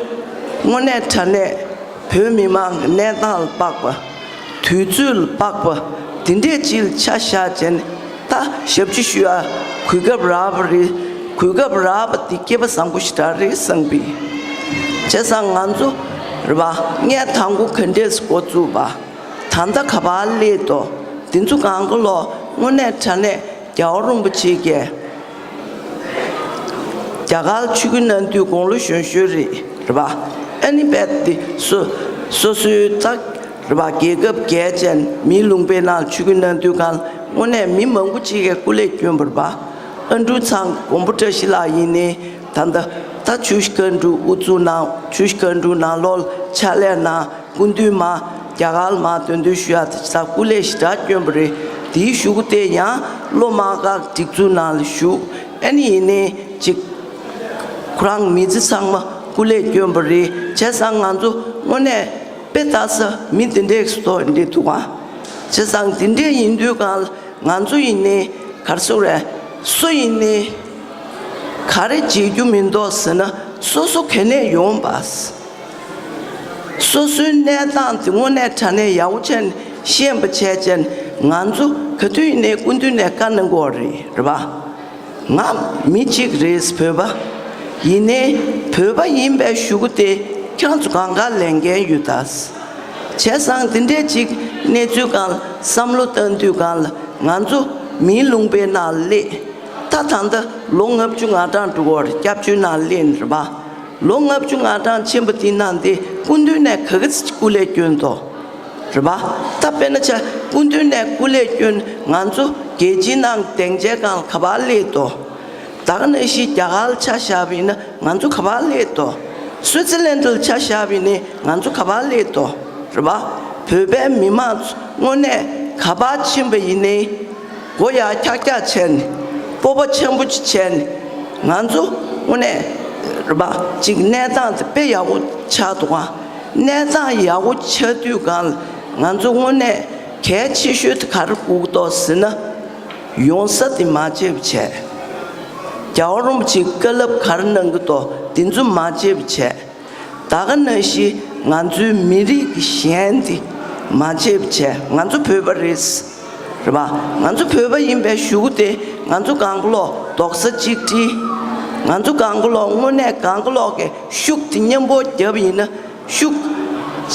དངོས་གནས་དྲང་གནས་བོད་མི་མང་གི་གནས་སྟངས་ལ་དཔག་པ། དུས་ཚོད་ལ་དཔག་པ། དེ་འདྲས་ཅིག་ལ་ཆ་བཞག་བྱས་ནས་ད་ཞབས་ཕྱི་ཞུ་ཡ་གོ་སྐབས་རག་པ་རེད། གོ་སྐབས་རག་པ་དེ་སྐལ་བ་བཟང་པོ་ཞེ་དྲག་རེད་བསམ་གི། བྱས་ཙང་ང་ཚོ་རེད་པ། ངས་དང་པོ་ག་འདྲས་འགོ་བཙུགས་པ། ད་ལྟ་ག་པར་སླེབས་འདུག། འདི་ཚོ་གང་ག་ལོག་དངོས་གནས་དྲང་གནས་རྒྱལ་བ་རིན་པོ་ཆེ་གིས་རྒྱ་གར་ལ་ཆིབས་བསྒྱུར་གནང་དུས་དགུང་ལོ་གཞོན་གཞོན་རེད་རེད་པ། ཨ་ནི་རྦད་དེ་སོ་སོ་སོའི་ད་རེད་པ། རྒྱལ་ཁབ་རྒྱལ་ཅན་མིའི་ལུང་པའི་ནང་ལ་ཆིབས་བསྒྱུར་གནང་དུས་སྒང་ལ་དངོས་གནས་མི་མང་པོ་ཅིག་གིས་སྐུ་ལས་བསྐྱོན་པ་རེད་པ། ཨ་འབྲུག་ཚང་མགོན་པོ་བཀྲ་ཤིས་ལགས་ཡིན་ནའི་ད་ལྟ་ད་ཆུ་བཞི་སྒང་དྲུག་དབུ་བཙུགས་གནང་། ཆུ་བཞི་སྒང་དྲུག་ནང་ལོགས་ལ་ཕྱག་ལས་གནང་། སྐུ་མདུན་མར་རྒྱ་གར་ལ་མར་འདོན་འདོན་ཞུ་ཡ་དེ་ད་སྐུ་ལས་ཞེ་དྲག་བསྐྱོན་པ་རེད། དེའི་གཞུག་གུ་དེ་ཡང་བློ་དམག་ཁག་སྒྲིག་འཛུགས་ནང་ལ་ཞུགས། ཨ་ནི་ཡིན་ནའི་ཅིག་ཁོ་རང་མི་ཚེ་ཚང་མ་སྐུ་ལས་བསྐྱོན་པ་རེད། བྱས་ཙང་ང་ཚོ་དངོས་གནས་དཔེ་ལྟ་ས་མི་དེ་འདྲས་སུ་ཐོག་འདྲས་འདུག་ཨ། བྱས་ཙང་དེ་འདྲས་ཡིན་དུས་སྒང་ལ་ང་ཚོ་ཡིན་ནའི་ག་རེ་ཟེར་དགོས་རེད། སུ་ཡིན་ནའི་ག་རེ་བྱེད་རྒྱུ་མི་འདུག་ཟེར་ན་སོ་སོ་ག་ནས་ཡོང་པ། སོ་སོའི་གནས་སྟངས་དེ་དངོས་གནས་དྲང་གནས་ཡག་པོ་བྱས་ནས་ཤེས་པ་བྱས་བྱས་ནས་ང་ཚོ་ག་དུས་ཡིན་ནའི་སྐུ་མདུན་ནས་བཀའ་གནང་གི་ཡོད་རེད་རེད་པ། ང་མི་གཅིག་རེད་བོད་པ། ཡིན་ནའི་བོད་པ་ཡིན་པའི་གཞུག་གུ་དེ་ཁྱེད་རང་ཚོ་གང་ག་ལས་འགན་ཡོད་ད། བྱས་ཙང་དེ་འདྲས་ཅིག་གནས་ཚུལ་སྒང་ལ་བསམ་བློ་བཏང་དུས་སྒང་ལ་ང་ཚོ་མིའི་ལུང་པའི་ནང་སླེབས། ད་ད་ལྟ་ལོ་ལྔ་བཅུ་ང་གྲངས་འགྲོ་གི་ཡོད་རེད། སྐྱབས་བཅོལ་ནང་སླེབས་ནས་རེད་པ། ལོ་ལྔ་བཅུ་ང་གྲངས་ཕྱིན་པ་དེའི་ནང་དེ་སྐུ་མདུན་ནས་ག་གི་སྐུ་ལས་བསྐྱོན་ཏོ། རེད་པ། ད་དཔེར་ན་ཆ་སྐུ་མདུན་ནས་སྐུ་ལས་བསྐྱོན་ང་ཚོ་རྒྱལ་སྤྱིའི་ནང་སྡིངས་ཆའི་སྒང་ལ་ག་པར་སླེབས་ཏོ། ད་ག་ནང་བཞིན་རྒྱ་གར་ལ་ཆ་བཞག་པ་ཡིན་ན་ང་ཚོ་ག་པར་སླེབས་ཏོ། སུའི་ཙི་ལན་ཌ་ལ་ཆ་བཞག་པ་ཡིན་ནའི་ང་ཚོ་ག་པར་སླེབས་ཏོ། རེད་པ། བོད་པའི་མི་མང་ཚོ་དངོས་གནས་ག་པར་ཕྱིན་པ་ཡིན་ནའི། མགོ་ཡར་འཁྱག་འཁྱག་བྱས་ནས། སྤོབས་པ་ཆེན་པོ་ཅིག་བྱས་ནས། ང་ཚོ་དངོས་གནས་རེད་པ། ཅིག་གནས་སྟངས་དེ་དཔེ་ཡག་པོ་ཆགས་འདུག་ག། གནས་སྟངས་ཡག་པོ་ཆགས་དུས་སྒང་ལ་ང་ཚོ་དངོས་གནས་གལ་ཆེ་ཤོས་དེ་ག་རེ་དགོས་ཀྱི་འདུག་ཟེར་ན། ཡོང་ས་དེ་མ་བརྗེད་པ་བྱས། རྒྱལ་བ་རིན་པོ་ཆེས་བཀའ་སློབ་ག་རེ་གནང་གི་འདུག། དེ་ཚོ་མ་བརྗེད་པ་བྱས། ད་ག་ནང་བཞིན་ང་ཚོའི་མི་རིགས་ཀྱི་ཞེན་དེ་མ་བརྗེད་པ་བྱས། ང་ཚོ་བོད་པ་རེད། རེད་པ། ང་ཚོ་བོད་པ་ཡིན་པའི་གཞུག་གུ་དེ་ང་ཚོ་གང་ག་ལོག་རྡོག་རྩ་གཅིག་སྒྲིལ། ང་ཚོ་གང་ག་ལོག་དངོས་གནས་གང་ག་ལོག་གི་ཤུགས་དེ་མཉམ་པོ་བརྒྱབ་པ་ཡིན་ན་ཤུགས་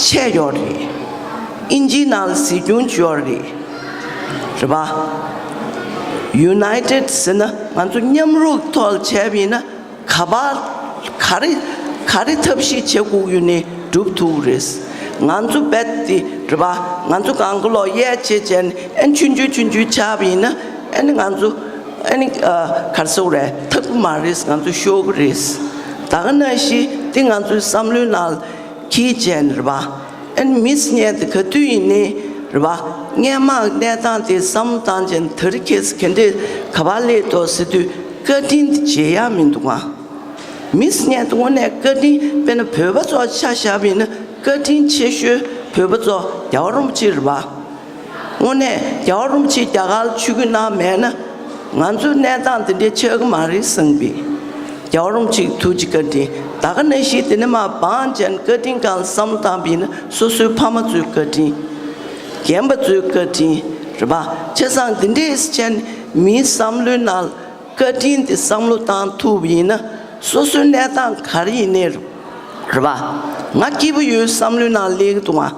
ཆེ་ཡོད་རེད། ཨིན་ཇིའི་ནང་ལ་གཟིགས་སྐྱོང་བྱས་ཡོད་རེད། རེད་པ། United ཟེར་ན་ང་ཚོ་མཉམ་རུབ་ཐོག་ལ་བྱས་པ་ཡིན་ན་ག་པར་ག་རེ་ག་རེ་ཐབས་ཤེས་བྱེད་དགོས་ཡོད་ནའི་སྒྲུབ་ཐུབ་རེད། ང་ཚོ་རྦད་དེ་རེད་པ། ང་ཚོ་གང་ག་ལོག་གཡས་བྱས་བྱས་ནས་ཨན་ཆུང་ཆུང་ཆུང་ཆུང་ཆགས་པ་ཡིན་ན་ཨ་ནི་ང་ཚོ་ཨ་ནི་ཨ་ག་རེ་ཟེར་དགོས་རེད། ཐབས་ཀྱི་མ་རེད། ང་ཚོ་ཤོར་གི་རེད། ད་ག་ནང་བཞིན་དེ་ང་ཚོའི་བསམ་བློའི་ནང་ལ་འཁྱེར་བྱས་ནས་རེད་པ། ཨན་མི་ཟེར་མཁན་དེ་ག་དུས་ཡིན་ནའི་རེད་པ། སྔན་མ་གནས་སྟངས་དེ་བསམ་བློ་བཏང་བྱས་ནས་དེ་རིང་ཁ་སང་ག་འདྲས་ག་པར་སླེབས་འདུག་ཟེར་དུས་བཀའ་དྲིན་དེ་བརྗེད་ཡག་མི་འདུག་ག་མི་ཟེར་མཁན་དེ་དངོས་གནས་བཀའ་དྲིན། དཔེར་ན་བོད་པ་ཚོ་ཆ་བཞག་པ་ཡིན་ན་བཀའ་དྲིན་ཆེ་ཤོས་བོད་པ་ཚོ་རྒྱལ་བ་རིན་པོ་ཆེ་རེད་པ། དངོས་གནས་རྒྱལ་བ་རིན་པོ་ཆེས་རྒྱ་གར་ལ་ཆིབས་བསྒྱུར་གནང་མེད་ན་ང་ཚོའི་གནས་སྟངས་དེ་འདྲའི་ཆགས་ཀྱི་མ་རེད་བསམ་པས། རྒྱལ་བ་རིན་པོ་ཆེའི་ཐུགས་རྗེ་བཀའ་དྲིན། ད་ག་ནང་བཞིན་དེ་ནས་མར་བང་ཅན་བཀའ་དྲིན་སྒང་བསམ་བློ་བཏང་པ་ཡིན་ན་སོ་སོའི་ཕ་མ་ཚོའི་བཀའ་དྲིན། རྒན་པ་ཚོའི་བཀའ་དྲིན་རེད་པ། བྱས་ཙང་འདི་འདྲས་བྱས་ནས་མིའི་བསམ་བློའི་ནང་བཀའ་དྲིན་དེ་བསམ་བློ་བཏང་ཐུབ་པ་ཡིན་ན་སོ་སོའི་གནས་སྟངས་ག་རེ་ཡིན་ནའི་རེད་པ། ང་སྐྱིད་པོ་ཡོད་བསམ་བློའི་ནང་སླེབས་ཀྱི་འདུག་ག་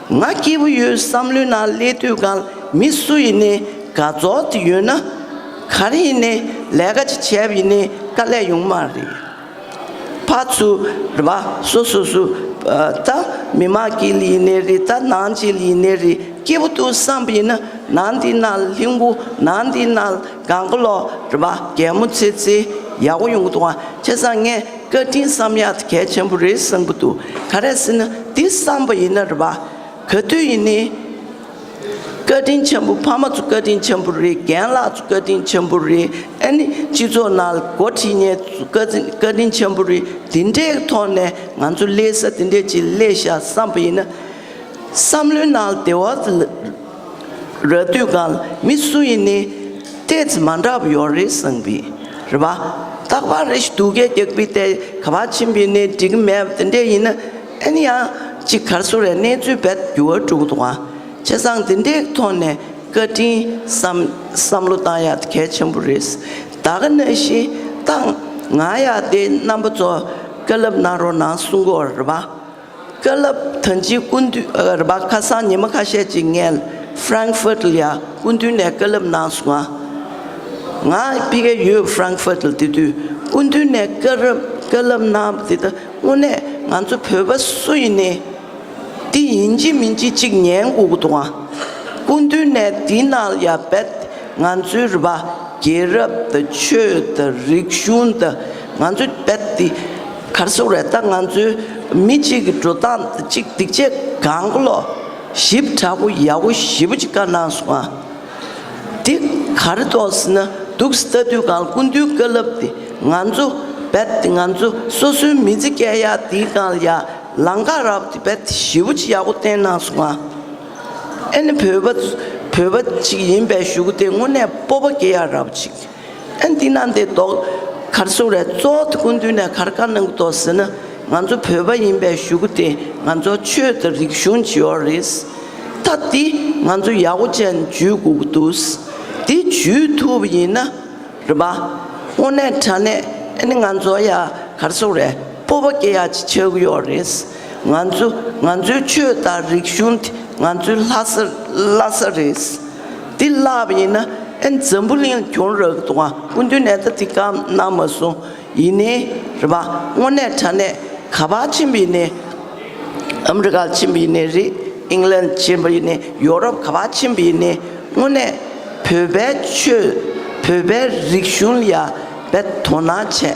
ང་སྐྱིད་པོ་ཡོད་བསམ་བློའི་ནང་སླེབས་དུས་སྒང་མི་སུ་ཡིན་ནའི་དགའ་ཚོར་དེ་ཡོད་ན་ག་རེ་ཡིན་ནའི་ལས་ཀ་ཅིག་བྱས་པ་ཡིན་ནའི་དཀའ་ལས་ཡོང་མ་རེད། ཕར་ཚུར་རེད་པ། སོ་སོ་སོ་ཨ་ད་མི་མང་དཀྱིལ་ལ་ཡིན་ནའི་རེད། ད་ནང་ཆེན་ལ་ཡིན་ནའི་རེད། སྐྱིད་པོ་འདུག་བསམ་པ་ཡིན་ན་ནང་འདི་ནང་ལྷིང་པོ། ནང་འདི་ནང་གང་ག་ལོག་རེད་པ། གད་མོ་ཚེ་ཚེ་ཡག་པོ་ཡོང་གི་འདུག་ག་བྱས་ཙང་ངས་བཀའ་དྲིན་བསམ་ཡག་དེ་གལ་ཆེན་པོ་རེད་བསམ་གྱི་འདུག་ག་རེ་ཟེར་ན་འདི་བསམ་པ་ཡིན་ན་རེད་པ། ག་དུས་ཡིན་ནའི་བཀའ་དྲིན་ཆེན་པོ། ཕ་མ་ཚོ་བཀའ་དྲིན་ཆེན་པོ་རེད། རྒན་ལགས་ཚོ་བཀའ་དྲིན་ཆེན་པོ་རེད། ཨ་ནི་སྤྱི་ཚོགས་ནང་ལ་འགོ་ཁྲིད་མཁན་ཚོ་བཀའ་དྲིན་བཀའ་དྲིན་ཆེན་པོ་རེད། འདི་འདྲའི་ཐོག་ནས་ང་ཚོ་སླེབས་ས་འདི་འདྲས་ཅིག་སླེབས་ཤག་བསམ་པ་ཡིན་ན། བསམ་བློའི་ནང་བདེ་བ་རག་དུས་སྒང་ལ་མི་སུ་ཡིན་ནའི་ཏོག་ཙམ་མ་འདྲ་བ་ཡོད་རེད་བསམ་པས་རེད་པ། རྟག་པར་རེ་ཞིག་སྡུག་སྐད་རྒྱག་པའི་ཏོག་ག་པར་ཕྱིན་པ་ཡིན་ནའི་འགྲིག་གི་མེད་པ་དེ་འདྲས་ཡིན་ན་ཨ་ནི་ཡང་ཅིག་ག་རེ་ཟེར་དགོས་རེད། གནས་ཚུལ་རྦད་འགྱུར་བ་འགྲོ་གི་འདུག་ག་བྱས་ཙང་དེ་འདྲའི་ཐོག་ནས་བཀའ་དྲིན་བསམ་བསམ་བློ་བཏང་ཡག་དེ་གལ་ཆེན་པོ་རེད། ད་ག་ནང་བཞིན་ད་ང་ཡང་དེ་རྣམ་པ་ཚོ་བཀའ་སློབ་གནང་རོགས་གནང་གསུང་གི་ཡོད་རེད་པ། བཀའ་སློབ་ད་ཅི་སྐུ་མདུན་ཨ་རེད་པ། ཁ་སང་ཉི་མ་ཁ་ཤས་ཅིག་ངས་Frankfurt ལ་ཡ་སྐུ་མདུན་ནས་བཀའ་སློབ་གནང་སོང་ང་། ང་ཕ་གིར་ཡོད་Frankfurt ལ། དེ་དུས་སྐུ་མདུན་ནས་བཀའ་སློབ་བཀའ་སློབ་གནང་བ་དེ་ད་དངོས་གནས་ང་ཚོ་བོད་པ་སུ་ཡིན་ནའི་དེ་ཡིན་གཅིག་མིན་གཅིག་ཅིག་ཉན་དགོས་ཀྱི་འདུག་ག་སྐུ་མདུན་ནས་དེའི་ནང་ལ་ཡ་རྦད་ང་ཚོའི་རེད་པ། རྒྱལ་རབས་དང་ཆོས་དང་རིག་གཞུང་དང་ང་ཚོའི་རྦད་དེ་ག་རེ་ཟེར་དགོས་རེད། ད་ང་ཚོའི་མི་གཅིག་གི་འགྲོ་སྟངས་གཅིག་སྡིག་ཆས་གང་ག་ལོག་ཞིབ་ཕྲ་པོ་ཡག་པོ་ཞེ་པོ་ཅིག་བཀའ་གནང་སོང་ང་། འདི་ག་རེ་འདུག་ཟེར་ན་འདུག་སེ་ལྟ་དུས་སྒང་སྐུ་མདུན་བཀའ་སློབ་དེ་ང་ཚོ་རྦད་དེ་ང་ཚོ་སོ་སོའི་མི་ཚེ་སྐྱེལ་ཡག་དེའི་སྒང་ལ་ཡ་ལམ་ཁ་རབ་དེ་རྦད་དེ་ཞེ་པོ་ཅིག་ཡག་པོ་བསྟན་གནང་སོང་ང་། ཨ་ནི་བོད་པ་བོད་པ་ཅིག་ཡིན་པའི་གཞུག་གུ་དེ་དངོས་གནས་སྤོབས་པ་སྐྱེ་ཡག་རབ་ཅིག་ཨ་ནི་འདི་ན་འདི་ལྡོག་ག་རེ་ཟེར་དགོས་རེད། གཙོ་བོ་དེ་སྐུ་མདུན་ནས་ག་རེ་བཀའ་གནང་གི་འདུག་ཟེར་ན་ང་ཚོ་བོད་པ་ཡིན་པའི་གཞུག་གུ་དེ་ང་ཚོ་ཆོས་དང་རིག་གཞུང་ཅིག་ཡོད་རེད། ད་འདི་ང་ཚོ་ཡག་པོ་བྱས་ནས་འཇུས་དགོས་ཀྱི་འདུག་འདི་འཇུས་ཐུབ་པ་ཡིན་ན། རེད་པ། དངོས་གནས་དྲང་གནས་ཨ་ནི་ང་ཚོ་ཡ་ག་རེ་ཟེར་དགོས་རེད། སྤོབས་པ་སྐྱེ་ཡག་ཅིག་ཆགས་ཀྱི་ཡོད་རེད། ང་ཚོ་ང་ཚོའི་ཆོས་དང་རིག་གཞུང་དེ་ང་ཚོའི་ལྷ་ས་བླ་ས་རེད། འདི་བརླག་པ་ཡིན་ན་ཨ་ནི་འཛམ་བུ་གླིང་ལ་གྱོང་རག་གི་འདུག་ག་སྐུ་མདུན་ནས་ད་འདི་བཀའ་གནང་མ་སོང་། ཡིན་ནའི་རེད་པ། དངོས་གནས་དྲང་གནས་ག་པར་ཕྱིན་པ་ཡིན་ནའི། ཨ་མི་རི་ཀར་ཕྱིན་པ་ཡིན་ནའི་རེད། ཨིང་ལན་ཕྱིན་པ་ཡིན་ནའི་ཡོ་རོབ་ག་པར་ཕྱིན་པ་ཡིན་ནའི་དངོས་གནས་བོད་པའི་ཆོས་བོད་པའི་རིག་གཞུང་ལ་ཡ་རྦད་དོ་སྣང་བྱས།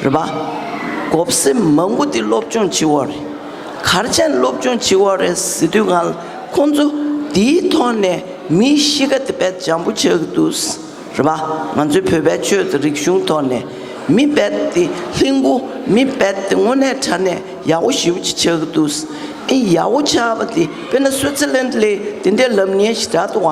རེད་པ། གོ་སྐབས་མང་པོ་འདི་སློབ་སྦྱོང་བྱེད་དགོས་རེད། ག་རེ་བྱས་ནས་སློབ་སྦྱོང་བྱེད་དགོས་རེད་ཟེར་དུས་སྒང་ལ་ཁོང་ཚོ་འདིའི་ཐོག་ནས་མིའི་གཤིས་ཀ་དེ་རྦད་འཇམ་པོ་ཆགས་ཀྱི་འདུག་རེད་པ། ང་ཚོའི་བོད་པའི་ཆོས་དང་རིག་གཞུང་ཐོག་ནས་མི་རྦད་དེ་ལྷིང་པོ། མི་རྦད་དེ་དངོས་གནས་དྲང་གནས་ཡག་པོ་ཞེ་པོ་ཅིག་ཆགས་ཀྱི་འདུག་ཨེ་ཡག་པོ་ཆགས་པ་དེ་དཔེར་ན་སུའི་ཙི་ལན་ལ་དེ་འདྲའི་ལབ་མཁན་ཞེ་དྲག་འདུག་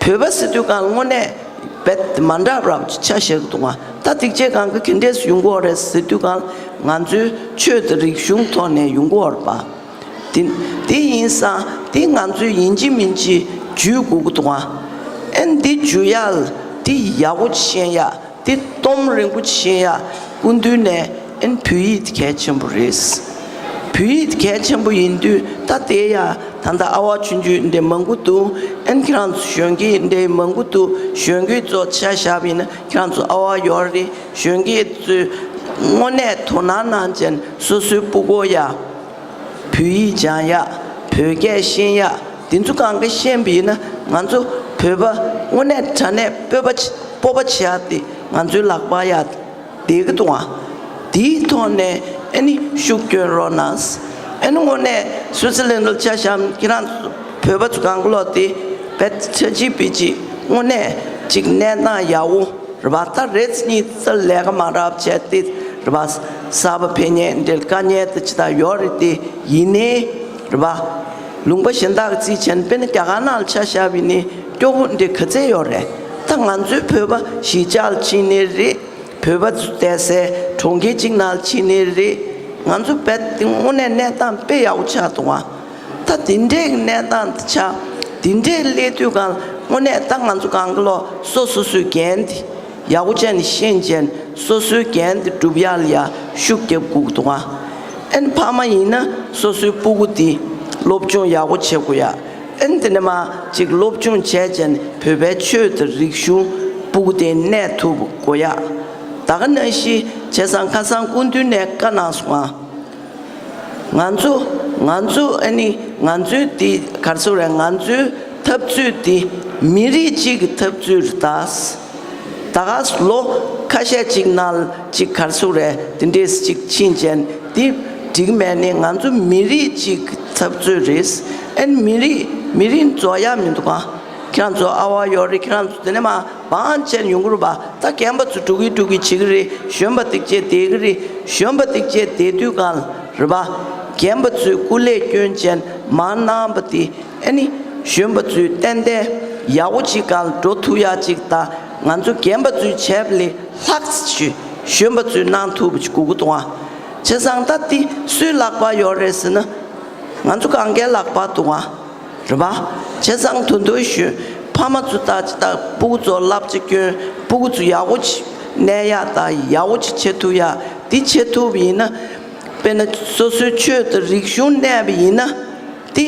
ག་བོད་པ་ཟེར་དུས་སྒང་ལ་དངོས་གནས་རྦད་དེ་མ་འདྲ་བ་རབ་ཅིག་ཆགས་བཞག་གི་འདུག་ག་ད་སྡིག་ཆས་གང་ག་ག་འདྲས་སེ་ཡོང་གི་ཡོད་རེད་ཟེར་དུས་སྒང་ལ་ང་ཚོའི་ཆོས་དང་རིག་གཞུང་ཐོག་ནས་ཡོང་གི་ཡོད་རེད་པ། དེ་དེ་ཡིན་ཙང་དེ་ང་ཚོས་ཡིན་གཅིག་མིན་གཅིག་འཇུས་དགོས་ཀྱི་འདུག་ག་ཨེ་འདི་འཇུ་ཡག་ལ་དེ་ཡག་པོ་ཅིག་ཤེས་ཡག་དེ་གཏོང་རིང་པོ་ཅིག་ཤེས་ཡག་སྐུ་མདུན་ནས་ཨེ་བོད་ཡིག་དེ་གལ་ཆེན་པོ་རེད། བོད་ཡིག་དེ་གལ་ཆེན་པོ་ཡིན་དུས་ ད་དེ་ཡ་ད་ལྟ་ཨ་བ་ཆུང་ཆུང་འདྲ་མང་པོ་འདུག་ཨན་ཁྱེད་རང་ཚོ་གཞོན་སྐྱེས་འདྲ་མང་པོ་འདུག་གཞོན་སྐྱེས་ཚོ་ཆ་བཞག་པ་ཡིན་ན་ཁྱེད་རང་ཚོ་ཨ་བ་ཡོད་རེད། གཞོན་སྐྱེས་ཚོས་དངོས་གནས་དོ་སྣང་གནང་བྱས་སོ་སོའི་སྤུ་གུ་ཡ་བོད་ཡིག་སྦྱང་ཡ། བོད་སྐད་ཤེས་ཡ། དེ་ཚོ་གང་ག་ཤེས་པ་ཡིན་ན་ང་ཚོ་བོད་པ་དངོས་གནས་དྲང་གནས་སྤོབས་པ་ཆེ་སྤོབས་པ་ཆེ་ཡ་དེ་ང་ཚོའི་ལག་པ་ཡ། བསྡད་ཀྱི་འདུག་ཨ། དེའི་ཐོག་ནས་ཨ་ནི་ཤུགས་སྐྱོན་རོགས་གནང་། ཨ་ནི་དངོས་གནས་སུད་སི་ལན་དུ་ཆ་བཞག་ཁྱེད་རང་ཚོ་བོད་པ་ཚོ་གང་ག་ལོག་དེ་བེད་ཆ་གཅིག་པི་ཅིག་དངོས་གནས་ཅིག་གནས་སྟངས་ཡག་པོ་རེད་པ། ད་རེས་གཉིས་ཙམ་ལས་ཀ་མ་རག་བྱས་ཏེ་རེད་པ། གསར་པ་ཕེབས་མཁན་འདྲ་དཀའ་ངལ་དེ་ཅི་ལྟར་ཡོད་རེད་དེ་ཡིན་ནའི་རེད་པ། ལུང་པ་གཞན་དག་གི་རྩིས་བྱས་ན་དཔེར་ན་རྒྱ་གར་ནང་ལ་ཆ་བཞག་པ་ཡིན་ནའི་སྐྱོ་པོ་འདྲ་ག་ཚད་ཡོད་རེད། ད་ང་ཚོའི་བོད་པ་གཞིས་ཆགས་ལ་ཕྱིན་ནའི་རེད། བོད་པ་ཚོ་བསྡད་སའི་གྲོང་ཁྱེར་གཅིག་ནང་ལ་ཕྱིན་ནའི་རེད། ང་ཚོ་བོད་དེ་དངོས་གནས་གནས་སྟངས་དཔེ་ཡག་པོ་ཆགས་འདུག་ཨ། ད་དེ་འདྲའི་གནས་སྟངས་དེ་ཆགས། དེ་འདྲའི་སླེབས་དུས་གང་དངོས་གནས་ད་ང་ཚོ་གང་ག་ལོག་སོ་སོ་སོའི་འགན་དེ་ཡག་པོ་བྱས་ནས་ཤེས་བྱས་སོ་སོའི་འགན་དེ་སྒྲུབ་ཡག་ལ་ཡ་ཤུགས་རྒྱབ་དགོས་ཀྱི་འདུག་ཨ། ཨན་ཕ་མ་ཡིན་ན་སོ་སོའི་སྤུ་གུ་དེ་སློབ་སྦྱོང་ཡག་པོ་བྱེད་དགོས་ཡ། ཨན་དེ་ནས་མ་ཅིག་སློབ་སྦྱོང་བྱས་བྱས་བོད་པའི་ཆོས་དང་རིག་གཞུང་སྤུ་གུ་དེ་གནས་ཐུབ་དགོས་ཡ། ད་ག་ནང་བཞིན་བྱས་ཙང་ཁ་སང་སྐུ་མདུན་ནས་བཀའ་གནང་སོང་ཨ། ང་ཚོ་ང་ཚོ་ཨ་ནི་ང་ཚོའི་དེ་ག་རེ་ཟེར་རེད། ང་ཚོའི་འཐབ་རྩོད་དེ་མི་རིགས་གཅིག་གི་འཐབ་རྩོད་རེད་ད། ད་ག་ལོ་ཁ་ཤས་ཅིག་ནང་ཅིག་ག་རེ་ཟེར་རེད། དེ་འདྲས་ཅིག་ཕྱིན་ཅན་དེ་འགྲིག་མེད་ནི་ང་ཚོ་མི་རིགས་གཅིག་གི་འཐབ་རྩོད་རེད། ཨ་ནི་མི་རིགས་མི་རིགས་རྫོགས་ཡ་མི་འདུག་ག་ཁྱེད་རང་ཚོ་ཨ་བ་ཡོད་རེད། ཁྱེད་རང་ཚོ་དེ་ནས་མ་བང་ཆེན་ཡོང་གི་རེད་པ། ད་རྒན་པ་ཚོ་འགྲོ་གི་འགྲོ་གི་བྱེད་ཀྱི་རེད། གཞོན་པ་ཐེག་ཆེ་བསྡད་ཀྱི་རེད། གཞོན་པ་ཐེག་ཆེ་བསྡད་དུས་གང་རེད་པ། རྒན་པ་ཚོས་སྐུ་ལས་སྐྱོན་ཅན་མ་གནང་པ་དེ་ཨ་ནི་གཞོན་པ་ཚོས་ཏན་ཏན་ཡག་པོ་ཅིག་གང་འགྲོ་ཐུབ་ཡག་ཅིག་ད་ང་ཚོ་རྒན་པ་ཚོས་བྱས་པ་ལས་ལྷག་ཅིག་གཞོན་པ་ཚོས་གནང་ཐུབ་པ་ཅིག་དགོས་ཀྱི་འདུག་ཨ། བྱས་ཙང་ད་དེ་སུའི་ལག་པ་ཡོད་རེད་ཟེར་ན་ང་ཚོ་གང་གའི་ལག་པ་འདུག་ཨ། རེད་པ། བྱས་ཙང་དོན་དུ་ཞུ། ཕ་མ་ཚོ་ད་ཅི་ད་སྤུ་གུ་ཚོ་བསླབ་བྱ་སྐྱོན། སྤུ་གུ་ཚོ་ཡག་པོ་ཅིག་གནས་ཡག་ད་ཡག་པོ་ཅིག་བྱེད་ཐུབ་ཡག་འདི་བྱེད་ཐུབ་པ་ཡིན་ན། དཔེར་ན་སོ་སོའི་ཆོས་དང་རིག་གཞུང་གནས་པ་ཡིན་ན། འདི་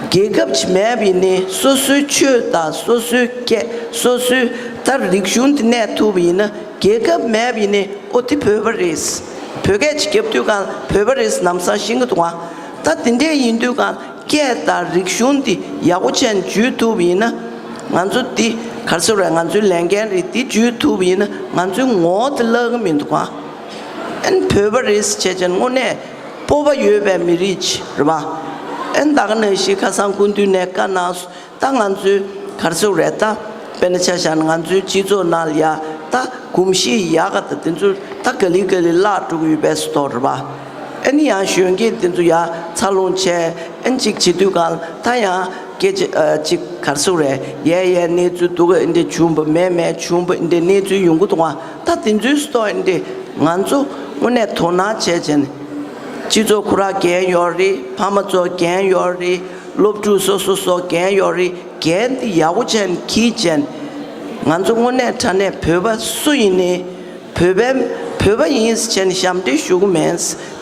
རྒྱལ་ཁབ་ཅིག་མེད་པ་ཡིན་ནའི་སོ་སོའི་ཆོས་དང་སོ་སོའི་སྐད་སོ་སོའི་ད་རིག་གཞུང་འདི་གནས་ཐུབ་པ་ཡིན་ན་རྒྱལ་ཁབ་མེད་པ་ཡིན་ནའི་ཨོ་དེ་བོད་པ་རེད། བོད་སྐད་ཅིག་རྒྱབ་དུས་གང་བོད་པ་རེད་ལམ་སང་ཤེས་ཀྱི་འདུག་ག་ད་དེ་འདྲས་ཡིན་དུས་གང་སྐད་དང་རིག་གཞུང་འདི་ཡག་པོ་བྱས་ནས་འཇུས་ཐུབ་པ་ཡིན་ན། ང་ཚོ་འདི་ག་རེ་ཟེར་རེད། ང་ཚོའི་ལས་འགན་རེད། འདི་འཇུས་ཐུབ་པ་ཡིན་ན་ང་ཚོའི་ངོ་བོ་དེ་བརླག་གི་མི་འདུག་ག་ཨན་བོད་པ་རེད་བྱས་ཙང་དངོས་གནས་སྤོབས་པ་ཡོད་པའི་མི་རིགས་ཅིག་རེད་པ། ཨན་ད་ག་ནང་བཞིན་ཁ་སང་སྐུ་མདུན་ནས་བཀའ་གནང་སོང་། ད་ང་ཚོའི་ག་རེ་ཟེར་རེད་ད། དཔེར་ན་ཆ་བཞག་ན་ང་ཚོའི་སྤྱི་ཚོགས་ནང་ལ་ཡ་ད་གོམས་གཤིས་ཡག་ག་ད་དེ་ཚོ་ད་ག་ལེ་ག་ལེ་བརླག་འགྲོ་གི་ཡོད་པའི་སུ་ཐོག་རེད་པ། ཨ་ནི་ཡང་གཞོན་སྐྱེས་དེ་ཚོ་ཡ་འཚར་ལོངས་བྱས་ཨ་ནི་ཅིག་བྱེད་དུས་གང་ད་ཡང་སྐད་ཆ་ཨ་ཅིག་ག་རེ་ཟེར་རེད། ཡས་ཡས་གནས་ཚུལ་སྡུག་ག་འདི་འདྲ་བྱུང་བ་མེད་མེད་བྱུང་བ་འདི་འདྲ་གནས་ཚུལ་ཡོང་གི་འདུག་ག་ད་དེ་ཚོའི་སུ་ཐོག་འདི་འདྲ་ང་ཚོ་དངོས་གནས་དོ་སྣང་བྱས་བྱས་ནས་སྤྱི་ཚོགས་ཁོ་རང་འགན་ཡོད་རེད། ཕ་མ་ཚོ་འགན་ཡོད་རེད། སློབ་ཕྲུག་སོ་སོ་སོ་འགན་ཡོད་རེད། འགན་འདི་ཡག་པོ་བྱས་ནས་འཁྱེར་བྱས་ནས་ང་ཚོ་དངོས་གནས་དྲང་གནས་བོད་པ་སུ་ཡིན་ནའི་བོད་པའི་བོད་པ་ཡིན་ཟེར་བྱས་ནས་ཞབས་འདྲེན་ཞུ་གི་མེད།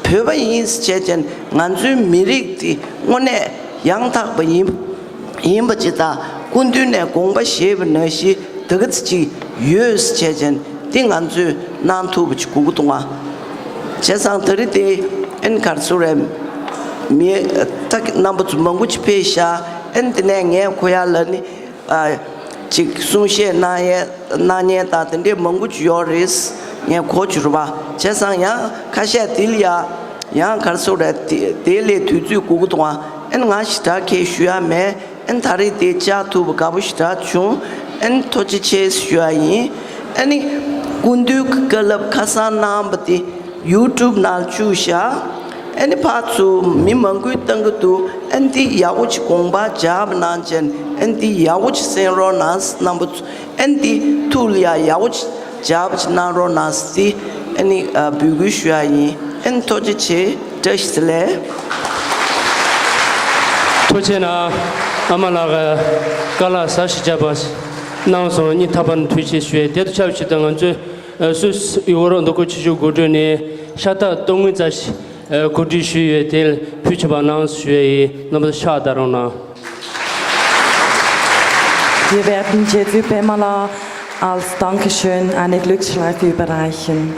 བོད་པ་ཡིན་ཟེར་བྱས་བྱས་ནས་ང་ཚོའི་མི་རིགས་འདི་དངོས་གནས་ཡང་དག་པ་ཡིན་ཡིན་པ་ཅིག་དང་སྐུ་མདུན་ནས་དགོངས་པ་བཞེས་པ་ནང་བཞིན་དེ་ག་ཚོད་ཅིག་ཡོད་ཟེར་བྱས་བྱས་ནས་འདི་ང་ཚོས་གནང་ཐུབ་པ་ཅིག་དགོས་ཀྱི་འདུག་ག་བྱས་ཙང་ད་རེས་དེ་ཨན་ག་རེ་ཟེར་རེད། མི་ད་རྣམ་པ་ཚོ་མང་པོ་ཅིག་ཕེབས་ཤག་ཨན་དེ་ནས་ངས་གོ་ཡ་ལ་ནི་ཨ་ཅིག་གསུང་བཤད་གནང་ཡས་གནང་མཁན་དང་དེ་འདྲས་མང་པོ་ཅིག་ཡོད་རེད། ངས་གོ་བཅུག་རེད་པ། བྱས་ཙང་ཡང་ཁ་ཤས་དེ་ལ་ཡ་ཡང་ག་རེ་ཟེར་རེད། དེ་དེ་ལས་དུས་ཚོད་དགོས་ཀྱི་འདུག་ག་ཨན་ང་ཞེ་དྲག་ཁས་ཞུ་ཡ་མེད། ཨན་ད་རེས་དེ་བཅར་ཐུབ་པ་དགའ་པོ་ཞེ་དྲག་བྱུང་། ཨན་ཐུགས་རྗེ་ཆེ་ཞུ་ཡ་ཡིན། ཨ་ནི་སྐུ་མདུན་གྱི་བཀའ་སློབ་ཁ་སང་གནང་བ་དེ་ཡུ་ཊུབ་ནང་བཅུག་ཤག་ཨ་ནི་ཕར་ཚུར་མི་མང་པོས་བཏང་གི་འདུག་ཨ་ནི་དེ་ཡག་པོ་ཅིག་དགོངས་པ་འཇགས་པ་གནང་བྱས་ཨ་ནི་དེ་ཡག་པོ་ཅིག་གསན་རོགས་གནང་རྣམ་པ་ཚོ། ཨ་ནི་དེ་ཐུགས་ལ་ཡ་ཡག་པོ་ཅིག་འཇགས་པ་ཅིག་གནང་རོགས་གནང་ཟེར་ཨ་ནི་འབོད་སྐུལ་ཞུ་ཡ་ཡིན། ཨ་ནི་ཐུགས་རྗེ་ཆེ། བཀྲ་ཤིས་བདེ་ལེགས། ཐུགས་རྗེ་གནང་། ཨ་མ་ལགས་ཀྱིས་དཀའ་ལས་ཞེ་པོ་གནང་སོང་། སྙིང་ཐག་པ་ནས་ཐུགས་རྗེ་ཆེ་ཞུ་ཡ། དེ་དང་ཆབས་ཅིག་ཏུ་ང་ཚོའི་སུད་སི་ཡུ་རོབ་རྡོ་སྐུ་ཆོས་ཞུ་འགོ་ཁྲིད་ནས་ཤ་སྟག་ཏོང་ངུ་ཙ་ཞིག་གོ་སྒྲིག་ཞུས་ཡོད། དེ་ བྱེད་པ་གནང་ཞུ་ཡི། རྣམ་པ་ཕྱག་བརྡབ་རོགས་གནང་། Wir werden Jeju Pemala als Dankeschön eine Glücksschleife überreichen.